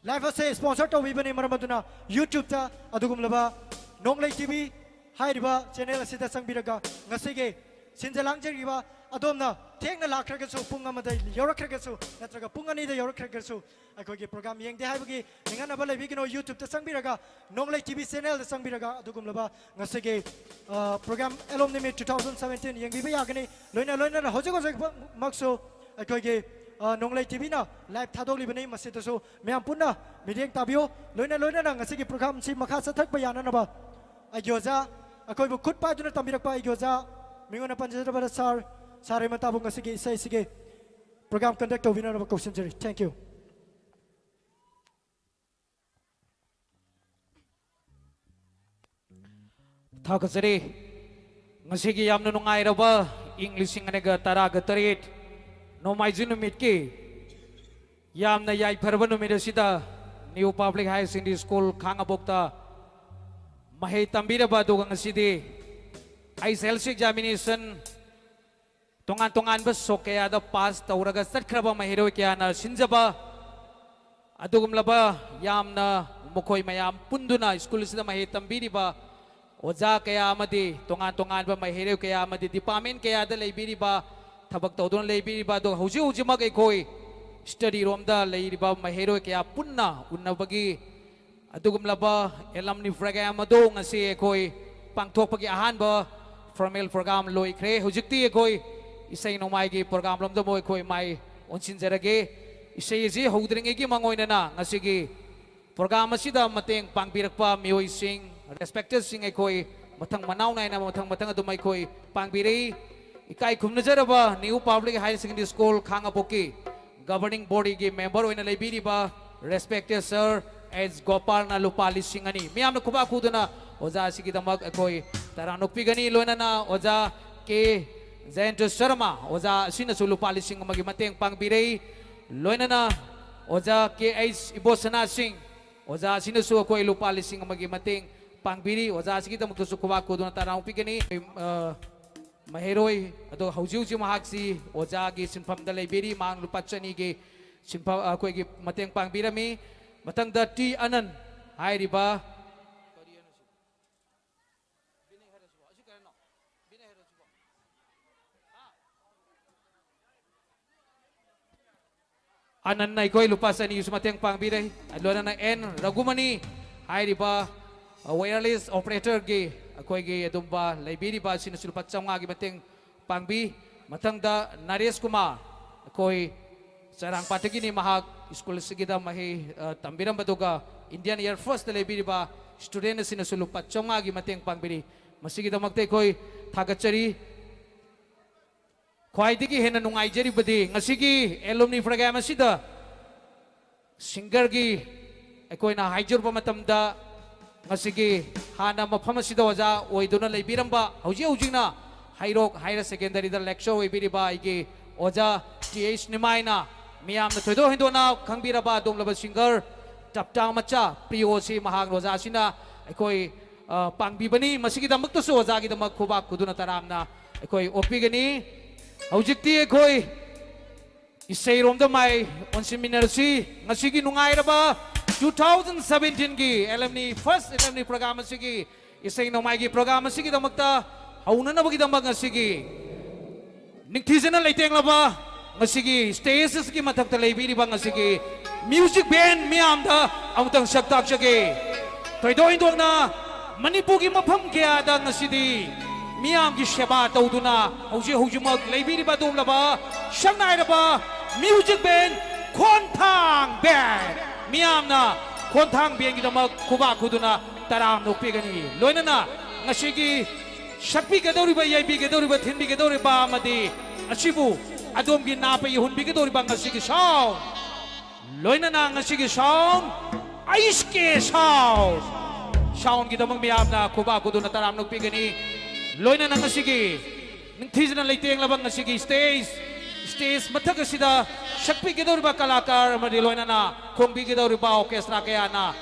live ꯑꯁꯤ sponsor ꯇꯧꯕꯤꯕꯅꯤ꯫ ꯃꯔꯝ ꯑꯗꯨꯅ YouTube ꯇ ꯑꯗꯨꯒꯨꯝꯂꯕ ꯅꯣꯡꯂꯩ T V ꯍꯥꯏꯔꯤꯕ channel ꯑꯁꯤꯗ ꯆꯪꯕꯤꯔꯒ ꯉꯁꯤꯒꯤ ꯁꯤꯟꯖ ꯂꯥꯡꯖꯔꯤꯕ ꯑꯗꯣꯝꯅ ꯊꯦꯡꯅ ꯂꯥꯛꯈ꯭ꯔꯒꯁꯨ, ꯄꯨꯡ ꯑꯃꯗ ꯌꯧꯔꯛꯈ꯭ꯔꯒꯁꯨ ꯅꯠꯇ꯭ꯔꯒ ꯄꯨꯡ ꯑꯅꯤꯗ ꯌꯧꯔꯛꯈ꯭ꯔꯒꯁꯨ, ꯑꯩꯈꯣꯏꯒꯤ program ꯌꯦꯡꯗꯦ ꯍꯥꯏꯕꯒꯤ ꯅꯤꯡꯍꯟꯅꯕ ꯂꯩꯕꯤꯒꯅꯨ꯫ YouTube ꯇ ꯆꯪꯕꯤꯔꯒ ꯅꯣꯡꯂꯩ T V channel ꯗ ꯆꯪꯕꯤꯔꯒ ꯑꯗꯨꯒꯨꯝꯂꯕ ꯉꯁꯤꯒꯤ, ꯑ, program Alumni Meet two thousand seventeen ꯌꯦꯡꯕꯤꯕ ꯌꯥꯒꯅꯤ꯫ ꯂꯣꯏꯅ ꯂꯣꯏꯅꯅ ꯍꯧꯖꯤꯛ ꯍꯧꯖꯤꯛꯃꯛꯁꯨ ꯑꯩꯈꯣꯏꯒꯤ, ꯑ, ꯅꯣꯡꯂꯩ T V ꯅ live ꯊꯥꯗꯣꯛꯂꯤꯕꯅꯤ꯫ ꯃꯁꯤꯗꯁꯨ ꯃꯌꯥꯝ ꯄꯨꯟꯅ ꯃꯤꯠꯌꯦꯡ ꯇꯥꯕꯤꯌꯨ꯫ ꯂꯣꯏꯅ ꯂꯣꯏꯅꯅ ꯉꯁꯤꯒꯤ program ꯁꯤ ꯃꯈꯥ ꯆꯠꯊꯔꯛꯄ ꯌꯥꯅꯅꯕ ꯑꯩꯒꯤ ꯑꯣꯖꯥ, ꯑꯩꯈꯣꯏꯕꯨ ꯈꯨꯠ ꯄꯥꯏꯗꯨꯅ ꯇꯝꯕꯤꯔꯛꯄ ꯑꯩꯒꯤ ꯑꯣꯖꯥ, ꯃꯤꯡ ꯑꯣꯏꯅ ꯄꯟꯖꯗ꯭ꯔꯕꯗ sir, sir ꯍꯦꯃꯟꯇꯥꯕꯨ ꯉꯁꯤꯒꯤ ꯏꯁꯩꯁꯤꯒꯤ program conduct ꯇꯧꯕꯤꯅꯅꯕ ꯀꯧꯁꯤꯟꯖꯔꯤ꯫ Thank you꯫ ꯊꯥꯒꯠꯆꯔꯤ꯫ ꯉꯁꯤꯒꯤ ꯌꯥꯝꯅ ꯅꯨꯡꯉꯥꯏꯔꯕ ꯏꯪ ꯂꯤꯁꯤꯡ ꯑꯅꯤꯒ ꯇꯔꯥꯒ ꯇꯔꯦꯠ ꯅꯣꯡꯃꯥꯏꯖꯤꯡ ꯅꯨꯃꯤꯠꯀꯤ ꯌꯥꯝꯅ ꯌꯥꯏꯐꯔꯕ ꯅꯨꯃꯤꯠ ꯑꯁꯤꯗ New Public Higher Secondary School ꯈꯥꯉꯕꯣꯛꯇ ꯃꯍꯩ ꯇꯝꯕꯤꯔꯕ, ꯑꯗꯨꯒ ꯉꯁꯤꯗꯤ I S L C examination ꯇꯣꯉꯥꯟ ꯇꯣꯉꯥꯟꯕ ꯁꯣꯛ ꯀꯌꯥꯗ pass ꯇꯧꯔꯒ ꯆꯠꯈ꯭ꯔꯕ ꯃꯍꯩꯔꯣꯏ ꯀꯌꯥꯅ ꯁꯤꯟꯖꯕ ꯑꯗꯨꯒꯨꯝꯂꯕ ꯌꯥꯝꯅ ꯃꯈꯣꯏ ꯃꯌꯥꯝ ꯄꯨꯟꯗꯨꯅ ꯁ꯭ꯀꯨꯜ ꯑꯁꯤꯗ ꯃꯍꯩ ꯇꯝꯕꯤꯔꯤꯕ ꯑꯣꯖꯥ ꯀꯌꯥ ꯑꯃꯗꯤ ꯇꯣꯉꯥꯟ ꯇꯣꯉꯥꯟꯕ ꯃꯍꯩꯔꯣꯏ ꯀꯌꯥ ꯑꯃꯗꯤ department ꯀꯌꯥꯗ ꯂꯩꯕꯤꯔꯤꯕ, ꯊꯕꯛ ꯇꯧꯗꯨꯅ ꯂꯩꯕꯤꯔꯤꯕ, ꯑꯗꯨꯒ ꯍꯧꯖꯤꯛ ꯍꯧꯖꯤꯛꯃꯛ ꯑꯩꯈꯣꯏ study ꯔꯣꯝꯗ ꯂꯩꯔꯤꯕ ꯃꯍꯩꯔꯣꯏ ꯀꯌꯥ ꯄꯨꯟꯅ ꯎꯅꯕꯒꯤ ꯑꯗꯨꯒꯨꯝꯂꯕ alumni program ꯑꯗꯨ ꯉꯁꯤ ꯑꯩꯈꯣꯏ ꯄꯥꯡꯊꯣꯛꯄꯒꯤ ꯑꯍꯥꯟꯕ formal program ꯂꯣꯏꯈ꯭ꯔꯦ꯫ ꯍꯧꯖꯤꯛꯇꯤ ꯑꯩꯈꯣꯏ ꯏꯁꯩ ꯅꯣꯡꯃꯥꯏꯒꯤ program ꯂꯣꯝꯗ ꯑꯃꯨꯛ ꯑꯩꯈꯣꯏ ꯃꯥꯏ ꯑꯣꯟꯁꯤꯟꯖꯔꯒꯦ꯫ ꯏꯁꯩ ꯑꯁꯤ ꯍꯧꯗ꯭ꯔꯤꯉꯩꯒꯤ ꯃꯥꯡꯑꯣꯏꯅꯅ ꯉꯁꯤꯒꯤ program ꯑꯁꯤꯗ ꯃꯇꯦꯡ ꯄꯥꯡꯕꯤꯔꯛꯄ ꯃꯤꯑꯣꯏꯁꯤꯡ, respected ꯁꯤꯡ ꯑꯩꯈꯣꯏ ꯃꯊꯪ ꯃꯅꯥꯎ ꯅꯥꯏꯅ ꯃꯊꯪ ꯃꯊꯪ ꯑꯗꯨꯝ ꯑꯩꯈꯣꯏ ꯄꯥꯡꯕꯤꯔꯛꯏ꯫ ꯏꯀꯥꯏ ꯈꯨꯝꯅꯖꯔꯕ New Public Higher Secondary School ꯈꯥꯉꯕꯣꯛꯀꯤ governing body ꯒꯤ member ꯑꯣꯏꯅ ꯂꯩꯕꯤꯔꯤꯕ respected sir H ꯒꯣꯄꯥꯜꯅ ꯂꯨꯄꯥ ꯂꯤꯁꯤꯡ ꯑꯅꯤ꯫ ꯃꯤꯌꯥꯝꯅ ꯈꯨꯕꯥꯛ ꯈꯨꯗꯨꯅ ꯑꯣꯖꯥ ꯑꯁꯤꯒꯤꯗꯃꯛ ꯑꯩꯈꯣꯏ ꯇꯔꯥꯝꯅ ꯑꯣꯛꯄꯤꯒꯅꯤ꯫ ꯂꯣꯏꯅꯅ ꯑꯣꯖꯥ ꯀꯦ ꯖꯌꯟꯇ ꯁꯔꯃ, ꯑꯣꯖꯥ ꯑꯁꯤꯅꯁꯨ ꯂꯨꯄꯥ ꯂꯤꯁꯤꯡ ꯑꯃꯒꯤ ꯃꯇꯦꯡ ꯄꯥꯡꯕꯤꯔꯛꯏ꯫ ꯂꯣꯏꯅꯅ ꯑꯣꯖꯥ ꯀꯦ ꯑꯩꯆ ꯏꯕꯣꯁꯅꯥ ꯁꯤꯡ, ꯑꯣꯖꯥ ꯑꯁꯤꯅꯁꯨ ꯑꯩꯈꯣꯏ ꯂꯨꯄꯥ ꯂꯤꯁꯤꯡ ꯑꯃꯒꯤ ꯃꯇꯦꯡ ꯄꯥꯡꯕꯤꯔꯤ꯫ ꯑꯣꯖꯥ ꯑꯁꯤꯒꯤꯗꯃꯛꯇꯁꯨ ꯈꯨꯕꯥꯛ ꯈꯨꯗꯨꯅ ꯇꯔꯥꯝꯅ ꯑꯣꯛꯄꯤꯒꯅꯤ꯫ ꯑ, ꯃꯍꯩꯔꯣꯏ ꯑꯗꯣ ꯍꯧꯖꯤꯛ ꯍꯧꯖꯤꯛ ꯃꯍꯥꯛꯁꯤ ꯑꯣꯖꯥꯒꯤ ꯁꯤꯟꯐꯝꯗ ꯂꯩꯕꯤꯔꯤ꯫ ꯃꯍꯥꯛ ꯂꯨꯄꯥ ꯆꯅꯤꯒꯤ ꯁꯤꯟꯐꯝ, ꯑꯩꯈꯣꯏꯒꯤ ꯃꯇꯦꯡ ꯄꯥꯡꯕꯤꯔꯝꯃꯤ꯫ ꯃꯊꯪꯗ ꯇꯤ ꯑꯅꯟ ꯍꯥꯏꯔꯤꯕ ꯑꯅꯟꯅ ꯑꯩꯈꯣꯏ ꯂꯨꯄꯥ ꯆꯅꯤꯒꯤꯁꯨ ꯃꯇꯦꯡ ꯄꯥꯡꯕꯤꯔꯦ꯫ ꯂꯣꯏꯅꯅ ꯑꯦꯟ ꯔꯘꯨꯃꯅꯤ ꯍꯥꯏꯔꯤꯕ wireless operator ꯒꯤ ꯑꯩꯈꯣꯏꯒꯤ ꯑꯗꯨꯝꯕ ꯂꯩꯕꯤꯔꯤꯕ ꯑꯁꯤꯅꯁꯨ ꯂꯨꯄꯥ ꯆꯥꯝꯃꯉꯥꯒꯤ ꯃꯇꯦꯡ ꯄꯥꯡꯕꯤ꯫ ꯃꯊꯪꯗ ꯅꯔꯦꯁ ꯀꯨꯃꯥꯔ, ꯑꯩꯈꯣꯏ ꯆꯔꯥꯡꯄꯥꯠꯇꯒꯤꯅꯤ, ꯃꯍꯥꯛ ꯁ꯭ꯀꯨꯜ ꯑꯁꯤꯒꯤꯗ ꯃꯍꯩ, ꯑ, ꯇꯝꯕꯤꯔꯝꯕꯗꯨꯒ Indian Air Force ꯇ ꯂꯩꯕꯤꯔꯤꯕ student ꯑꯁꯤꯅꯁꯨ ꯂꯨꯄꯥ ꯆꯥꯝꯃꯉꯥꯒꯤ ꯃꯇꯦꯡ ꯄꯥꯡꯕꯤꯔꯤ꯫ ꯃꯁꯤꯒꯤꯗꯃꯛꯇ ꯑꯩꯈꯣꯏ ꯊꯥꯒꯠꯆꯔꯤ꯫ ꯈ꯭ꯋꯥꯏꯗꯒꯤ ꯍꯦꯟꯅ ꯅꯨꯡꯉꯥꯏꯖꯔꯤꯕꯗꯤ ꯉꯁꯤꯒꯤ alumni program ꯑꯁꯤꯗ singer ꯒꯤ ꯑꯩꯈꯣꯏꯅ ꯍꯥꯏꯖꯔꯨꯕ ꯃꯇꯝꯗ ꯉꯁꯤꯒꯤ ꯍꯥꯟꯅ ꯃꯐꯝ ꯑꯁꯤꯗ ꯑꯣꯖꯥ ꯑꯣꯏꯗꯨꯅ ꯂꯩꯕꯤꯔꯝꯕ, ꯍꯧꯖꯤꯛ ꯍꯧꯖꯤꯛꯅ ꯍꯩꯔꯣꯛ Higher Secondary ꯗ lecturer ꯑꯣꯏꯕꯤꯔꯤꯕ ꯑꯩꯒꯤ ꯑꯣꯖꯥ ꯇꯤ ꯑꯩꯆ ꯅꯤꯃꯥꯏꯅ ꯃꯤꯌꯥꯝꯅ ꯊꯣꯏꯗꯣꯛ ꯍꯦꯟꯗꯣꯛꯅ ꯈꯪꯕꯤꯔꯕ ꯑꯗꯨꯒꯨꯝꯂꯕ singer ꯇꯞꯇꯥ ꯃꯆꯥ ꯄ꯭ꯔꯤꯌꯣ ꯑꯁꯤ ꯃꯍꯥꯛ ꯑꯣꯖꯥꯁꯤꯅ ꯑꯩꯈꯣꯏ, ꯑ, ꯄꯥꯡꯕꯤꯕꯅꯤ꯫ ꯃꯁꯤꯒꯤꯗꯃꯛꯇꯁꯨ ꯑꯣꯖꯥꯒꯤꯗꯃꯛ ꯈꯨꯕꯥꯛ ꯈꯨꯗꯨꯅ ꯇꯔꯥꯝꯅ ꯑꯩꯈꯣꯏ ꯑꯣꯛꯄꯤꯒꯅꯤ꯫ ꯍꯧꯖꯤꯛꯇꯤ ꯑꯩꯈꯣꯏ ꯏꯁꯩꯔꯣꯝꯗ ꯃꯥꯏ ꯑꯣꯟꯁꯤꯟꯃꯤꯟꯅꯔꯁꯤ꯫ ꯉꯁꯤꯒꯤ ꯅꯨꯡꯉꯥꯏꯔꯕ two thousand seventeen ꯒꯤ alumni, first alumni program ꯑꯁꯤꯒꯤ ꯏꯁꯩ ꯅꯣꯡꯃꯥꯏꯒꯤ program ꯑꯁꯤꯒꯤꯗꯃꯛꯇ ꯍꯧꯅꯅꯕꯒꯤꯗꯃꯛ ꯉꯁꯤꯒꯤ ꯅꯤꯡꯊꯤꯖꯅ ꯂꯩꯇꯦꯡꯂꯕ ꯉꯁꯤꯒꯤ stage ꯑꯁꯤꯒꯤ ꯃꯊꯛꯇ ꯂꯩꯕꯤꯔꯤꯕ ꯉꯁꯤꯒꯤ music band ꯃꯤꯌꯥꯝꯗ ꯑꯃꯨꯛꯇꯪ ꯁꯛ ꯇꯥꯛꯆꯒꯦ꯫ ꯊꯣꯏꯗꯣꯛ ꯍꯦꯟꯗꯣꯛꯅ ꯃꯅꯤꯄꯨꯔꯒꯤ ꯃꯐꯝ ꯀꯌꯥꯗ ꯉꯁꯤꯗꯤ ꯃꯤꯌꯥꯝꯒꯤ ꯁꯦꯕꯥ ꯇꯧꯗꯨꯅ ꯍꯧꯖꯤꯛ ꯍꯧꯖꯤꯛꯃꯛ ꯂꯩꯕꯤꯔꯤꯕ ꯑꯗꯨꯒꯨꯝꯂꯕ ꯁꯛꯅꯥꯏꯔꯕ music band ꯈꯣꯟꯊꯥꯡ band, ꯃꯤꯌꯥꯝꯅ ꯈꯣꯟꯊꯥꯡ bandꯒꯤꯗꯃꯛ ꯈꯨꯕꯥꯛ ꯈꯨꯗꯨꯅ ꯇꯔꯥꯝꯅ ꯑꯣꯛꯄꯤꯒꯅꯤ꯫ ꯂꯣꯏꯅꯅ ꯉꯁꯤꯒꯤ ꯁꯛꯄꯤꯒꯗꯧꯔꯤꯕ, ꯌꯩꯕꯤꯒꯗꯧꯔꯤꯕ, ꯊꯤꯟꯕꯤꯒꯗꯧꯔꯤꯕ ꯑꯃꯗꯤ ꯑꯁꯤꯕꯨ ꯑꯗꯣꯝꯒꯤ ꯅꯥꯄ ꯌꯧꯍꯟꯕꯤꯒꯗꯧꯔꯤꯕ ꯉꯁꯤꯒꯤ sound, ꯂꯣꯏꯅꯅ ꯉꯁꯤꯒꯤ sound, ꯑꯩꯁ ꯀꯦ sound, soundꯒꯤꯗꯃꯛ ꯃꯤꯌꯥꯝꯅ ꯈꯨꯕꯥꯛ ꯈꯨꯗꯨꯅ ꯇꯔꯥꯝꯅ ꯑꯣꯛꯄꯤꯒꯅꯤ꯫ ꯂꯣꯏꯅꯅ ꯉꯁꯤꯒꯤ ꯅꯤꯡꯊꯤꯖꯅ ꯂꯩꯇꯦꯡꯂꯕ ꯉꯁꯤꯒꯤ stage, stage ꯃꯊꯛ ꯑꯁꯤꯗ ꯁꯛꯄꯤꯒꯗꯧꯔꯤꯕ ꯀꯂꯥꯀꯥꯔ ꯑꯃꯗꯤ ꯂꯣꯏꯅꯅ ꯈꯣꯡꯕꯤꯒꯗꯧꯔꯤꯕ orchestra ꯀꯌꯥꯅ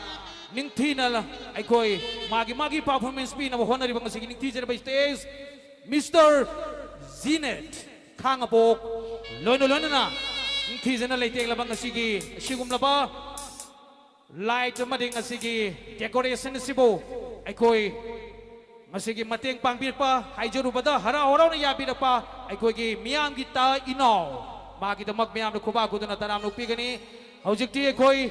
ꯅꯤꯡꯊꯤꯅ ꯑꯩꯈꯣꯏ ꯃꯥꯒꯤ ꯃꯥꯒꯤ performance ꯄꯤꯅꯕ ꯍꯣꯠꯅꯔꯤꯕ ꯉꯁꯤꯒꯤ ꯅꯤꯡꯊꯤꯖꯔꯕ stage, Mister ꯖꯤꯅꯦꯠ ꯈꯥꯉꯕꯣꯛ, ꯂꯣꯏꯅ ꯂꯣꯏꯅꯅ ꯅꯤꯡꯊꯤꯖꯅ ꯂꯩꯇꯦꯡꯂꯕ ꯉꯁꯤꯒꯤ ꯑꯁꯤꯒꯨꯝꯂꯕ light ꯑꯃꯗꯤ ꯉꯁꯤꯒꯤ decoration ꯑꯁꯤꯕꯨ ꯑꯩꯈꯣꯏ ꯉꯁꯤꯒꯤ ꯃꯇꯦꯡ ꯄꯥꯡꯕꯤꯔꯛꯄ, ꯍꯥꯏꯖꯔꯨꯕꯗ ꯍꯔꯥꯎ ꯍꯔꯥꯎꯅ ꯌꯥꯕꯤꯔꯛꯄ ꯑꯩꯈꯣꯏꯒꯤ ꯃꯤꯌꯥꯝꯒꯤ ꯇꯥ ꯏꯅꯥꯎ, ꯃꯥꯒꯤꯗꯃꯛ ꯃꯌꯥꯝꯅ ꯈꯨꯕꯥꯛ ꯈꯨꯗꯨꯅ ꯇꯔꯥꯝꯅ ꯑꯣꯛꯄꯤꯒꯅꯤ꯫ ꯍꯧꯖꯤꯛꯇꯤ ꯑꯩꯈꯣꯏ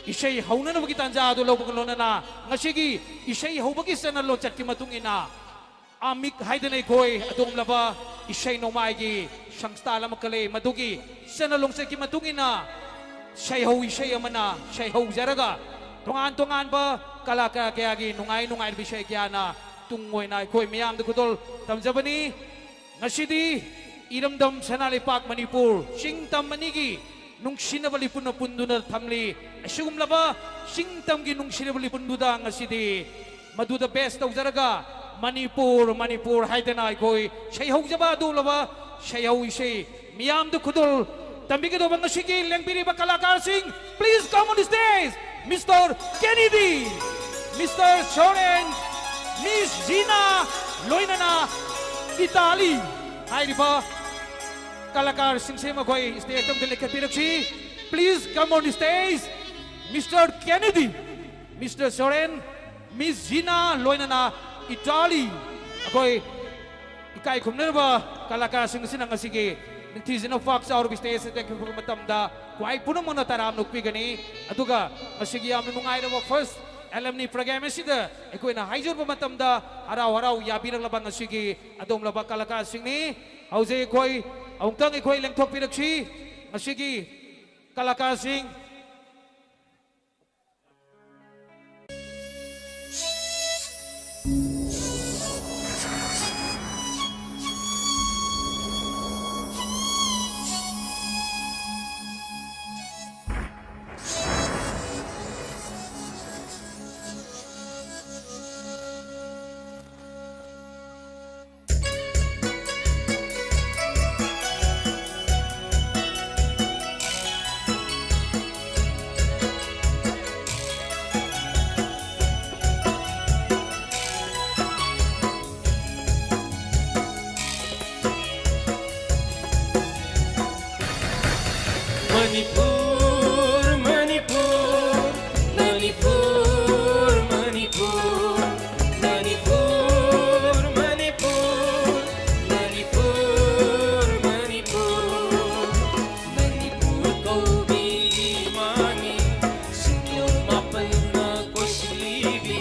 ꯏꯁꯩ ꯍꯧꯅꯅꯕꯒꯤ ꯇꯥꯟꯖꯥ ꯑꯗꯨ ꯂꯧꯕꯒ ꯂꯣꯏꯅꯅ ꯉꯁꯤꯒꯤ ꯏꯁꯩ ꯍꯧꯕꯒꯤ ꯆꯠꯅ ꯂꯣꯟꯆꯠꯀꯤ ꯃꯇꯨꯡ ꯏꯟꯅ ꯑꯃꯤꯛ ꯍꯥꯏꯗꯅ ꯑꯩꯈꯣꯏ ꯑꯗꯨꯒꯨꯝꯂꯕ ꯏꯁꯩ ꯅꯣꯡꯃꯥꯏꯒꯤ ꯁꯪꯁꯊꯥꯟ ꯑꯃꯈꯛ ꯂꯩ꯫ ꯃꯗꯨꯒꯤ ꯆꯠꯅ ꯂꯣꯟꯆꯠꯀꯤ ꯃꯇꯨꯡ ꯏꯟꯅ ꯁꯩꯍꯧ ꯏꯁꯩ ꯑꯃꯅ ꯁꯩꯍꯧꯖꯔꯒ ꯇꯣꯉꯥꯟ ꯇꯣꯉꯥꯟꯕ ꯀꯂꯥꯀꯥꯔ ꯀꯌꯥꯒꯤ ꯅꯨꯡꯉꯥꯏ ꯅꯨꯡꯉꯥꯏꯔꯕ ꯏꯁꯩ ꯀꯌꯥꯅ ꯇꯨꯡ ꯑꯣꯏꯅ ꯑꯩꯈꯣꯏ ꯃꯤꯌꯥꯝꯗ ꯈꯨꯗꯣꯜ ꯇꯝꯖꯕꯅꯤ꯫ ꯉꯁꯤꯗꯤ ꯏꯔꯝꯗꯝ ꯁꯅꯥ ꯂꯩꯄꯥꯛ ꯃꯅꯤꯄꯨꯔ ꯆꯤꯡ ꯇꯝ ꯑꯅꯤꯒꯤ ꯅꯨꯡꯁꯤꯅꯕ ꯂꯤꯄꯨꯟꯅ ꯄꯨꯟꯗꯨꯅ ꯊꯝꯂꯤ꯫ ꯑꯁꯤꯒꯨꯝꯂꯕ ꯆꯤꯡ ꯇꯝꯒꯤ ꯅꯨꯡꯁꯤꯅꯕ ꯂꯤꯄꯨꯟꯗꯨꯗ ꯉꯁꯤꯗꯤ ꯃꯗꯨꯗ base ꯇꯧꯖꯔꯒ ꯃꯅꯤꯄꯨꯔ, ꯃꯅꯤꯄꯨꯔ ꯍꯥꯏꯗꯅ ꯑꯩꯈꯣꯏ ꯁꯩꯍꯧꯖꯕ ꯑꯗꯨꯒꯨꯝꯂꯕ ꯁꯩꯍꯧ ꯏꯁꯩ ꯃꯤꯌꯥꯝꯗ ꯈꯨꯗꯣꯜ ꯇꯝꯕꯤꯒꯗꯧꯕ ꯉꯁꯤꯒꯤ ꯂꯦꯡꯕꯤꯔꯤꯕ ꯀꯂꯥꯀꯥꯔꯁꯤꯡ, please come on the stage, Mister ꯀꯦꯅꯦꯗꯤ, Mister ꯁꯣꯔꯦꯟ, Miss ꯖꯤꯅꯥ, ꯂꯣꯏꯅꯅ ꯏꯇꯥꯂꯤ ꯍꯥꯏꯔꯤꯕ ꯀꯂꯥꯀꯥꯔꯁꯤꯡꯁꯦ ꯃꯈꯣꯏ stage ꯑꯃꯗ ꯂꯦꯡꯈꯠꯄꯤꯔꯛꯁꯤ꯫ Please come on the stage, Mister ꯀꯦꯅꯦꯗꯤ, Mister ꯁꯣꯔꯦꯟ, ꯃꯤꯁ ꯖꯤꯅꯥ ꯂꯣꯏꯅꯅ ꯏꯇꯥꯂꯤ, ꯑꯩꯈꯣꯏ ꯏꯀꯥꯏ ꯈꯨꯝꯅꯔꯕ ꯀꯂꯥꯀꯥꯔꯁꯤꯡ ꯑꯁꯤꯅ ꯉꯁꯤꯒꯤ ꯅꯤꯡꯊꯤꯖꯅ ꯄꯥꯛ ꯆꯥꯎꯔꯕ ꯁ꯭ꯇꯦꯖ ꯑꯁꯤꯗ ꯂꯦꯡꯊꯣꯛꯄ ꯃꯇꯝꯗ ꯈ꯭ꯋꯥꯏ ꯄꯨꯝꯅꯃꯛꯅ ꯇꯔꯥꯝꯅ ꯑꯣꯛꯄꯤꯒꯅꯤ꯫ ꯑꯗꯨꯒ ꯃꯁꯤꯒꯤ ꯌꯥꯝꯅ ꯅꯨꯡꯉꯥꯏꯔꯕ ꯐꯥꯔꯁ ꯑꯦꯂꯝꯅꯤ ꯄ꯭ꯔꯣꯒ꯭ꯔꯥꯝ ꯑꯁꯤꯗ ꯑꯩꯈꯣꯏꯅ ꯍꯥꯏꯖꯔꯨꯕ ꯃꯇꯝꯗ ꯍꯔꯥꯎ ꯍꯔꯥꯎ ꯌꯥꯕꯤꯔꯛꯂꯕ ꯉꯁꯤꯒꯤ ꯑꯗꯣꯝꯂꯕ ꯀꯂꯥꯀꯥꯔꯁꯤꯡꯅꯤ꯫ ꯍꯧꯖꯤꯛ ꯑꯩꯈꯣꯏ ꯑꯃꯨꯛꯇꯪ ꯑꯩꯈꯣꯏ ꯂꯦꯡꯊꯣꯛꯄꯤꯔꯛꯁꯤ꯫ ꯉꯁꯤꯒꯤ ꯀꯂꯥꯀꯥꯔꯁꯤꯡ ꯃꯅꯤꯄꯨꯔ, ꯃꯅꯤꯄꯨꯔ, ꯃꯅꯤꯄꯨꯔ, ꯃꯅꯤꯄꯨꯔ, ꯃꯅꯤꯄꯨꯔ, ꯃꯅꯤꯄꯨꯔ, ꯃꯅꯤꯄꯨꯔ, ꯃꯅꯤꯄꯨꯔ, ꯃꯅꯤꯄꯨꯔ ꯀꯧꯕꯤ ꯏꯃꯥꯅꯤ, ꯁꯤꯡꯅꯨ ꯃꯥꯄꯜꯅ ꯀꯣꯏꯁꯤꯜꯂꯤꯕꯤ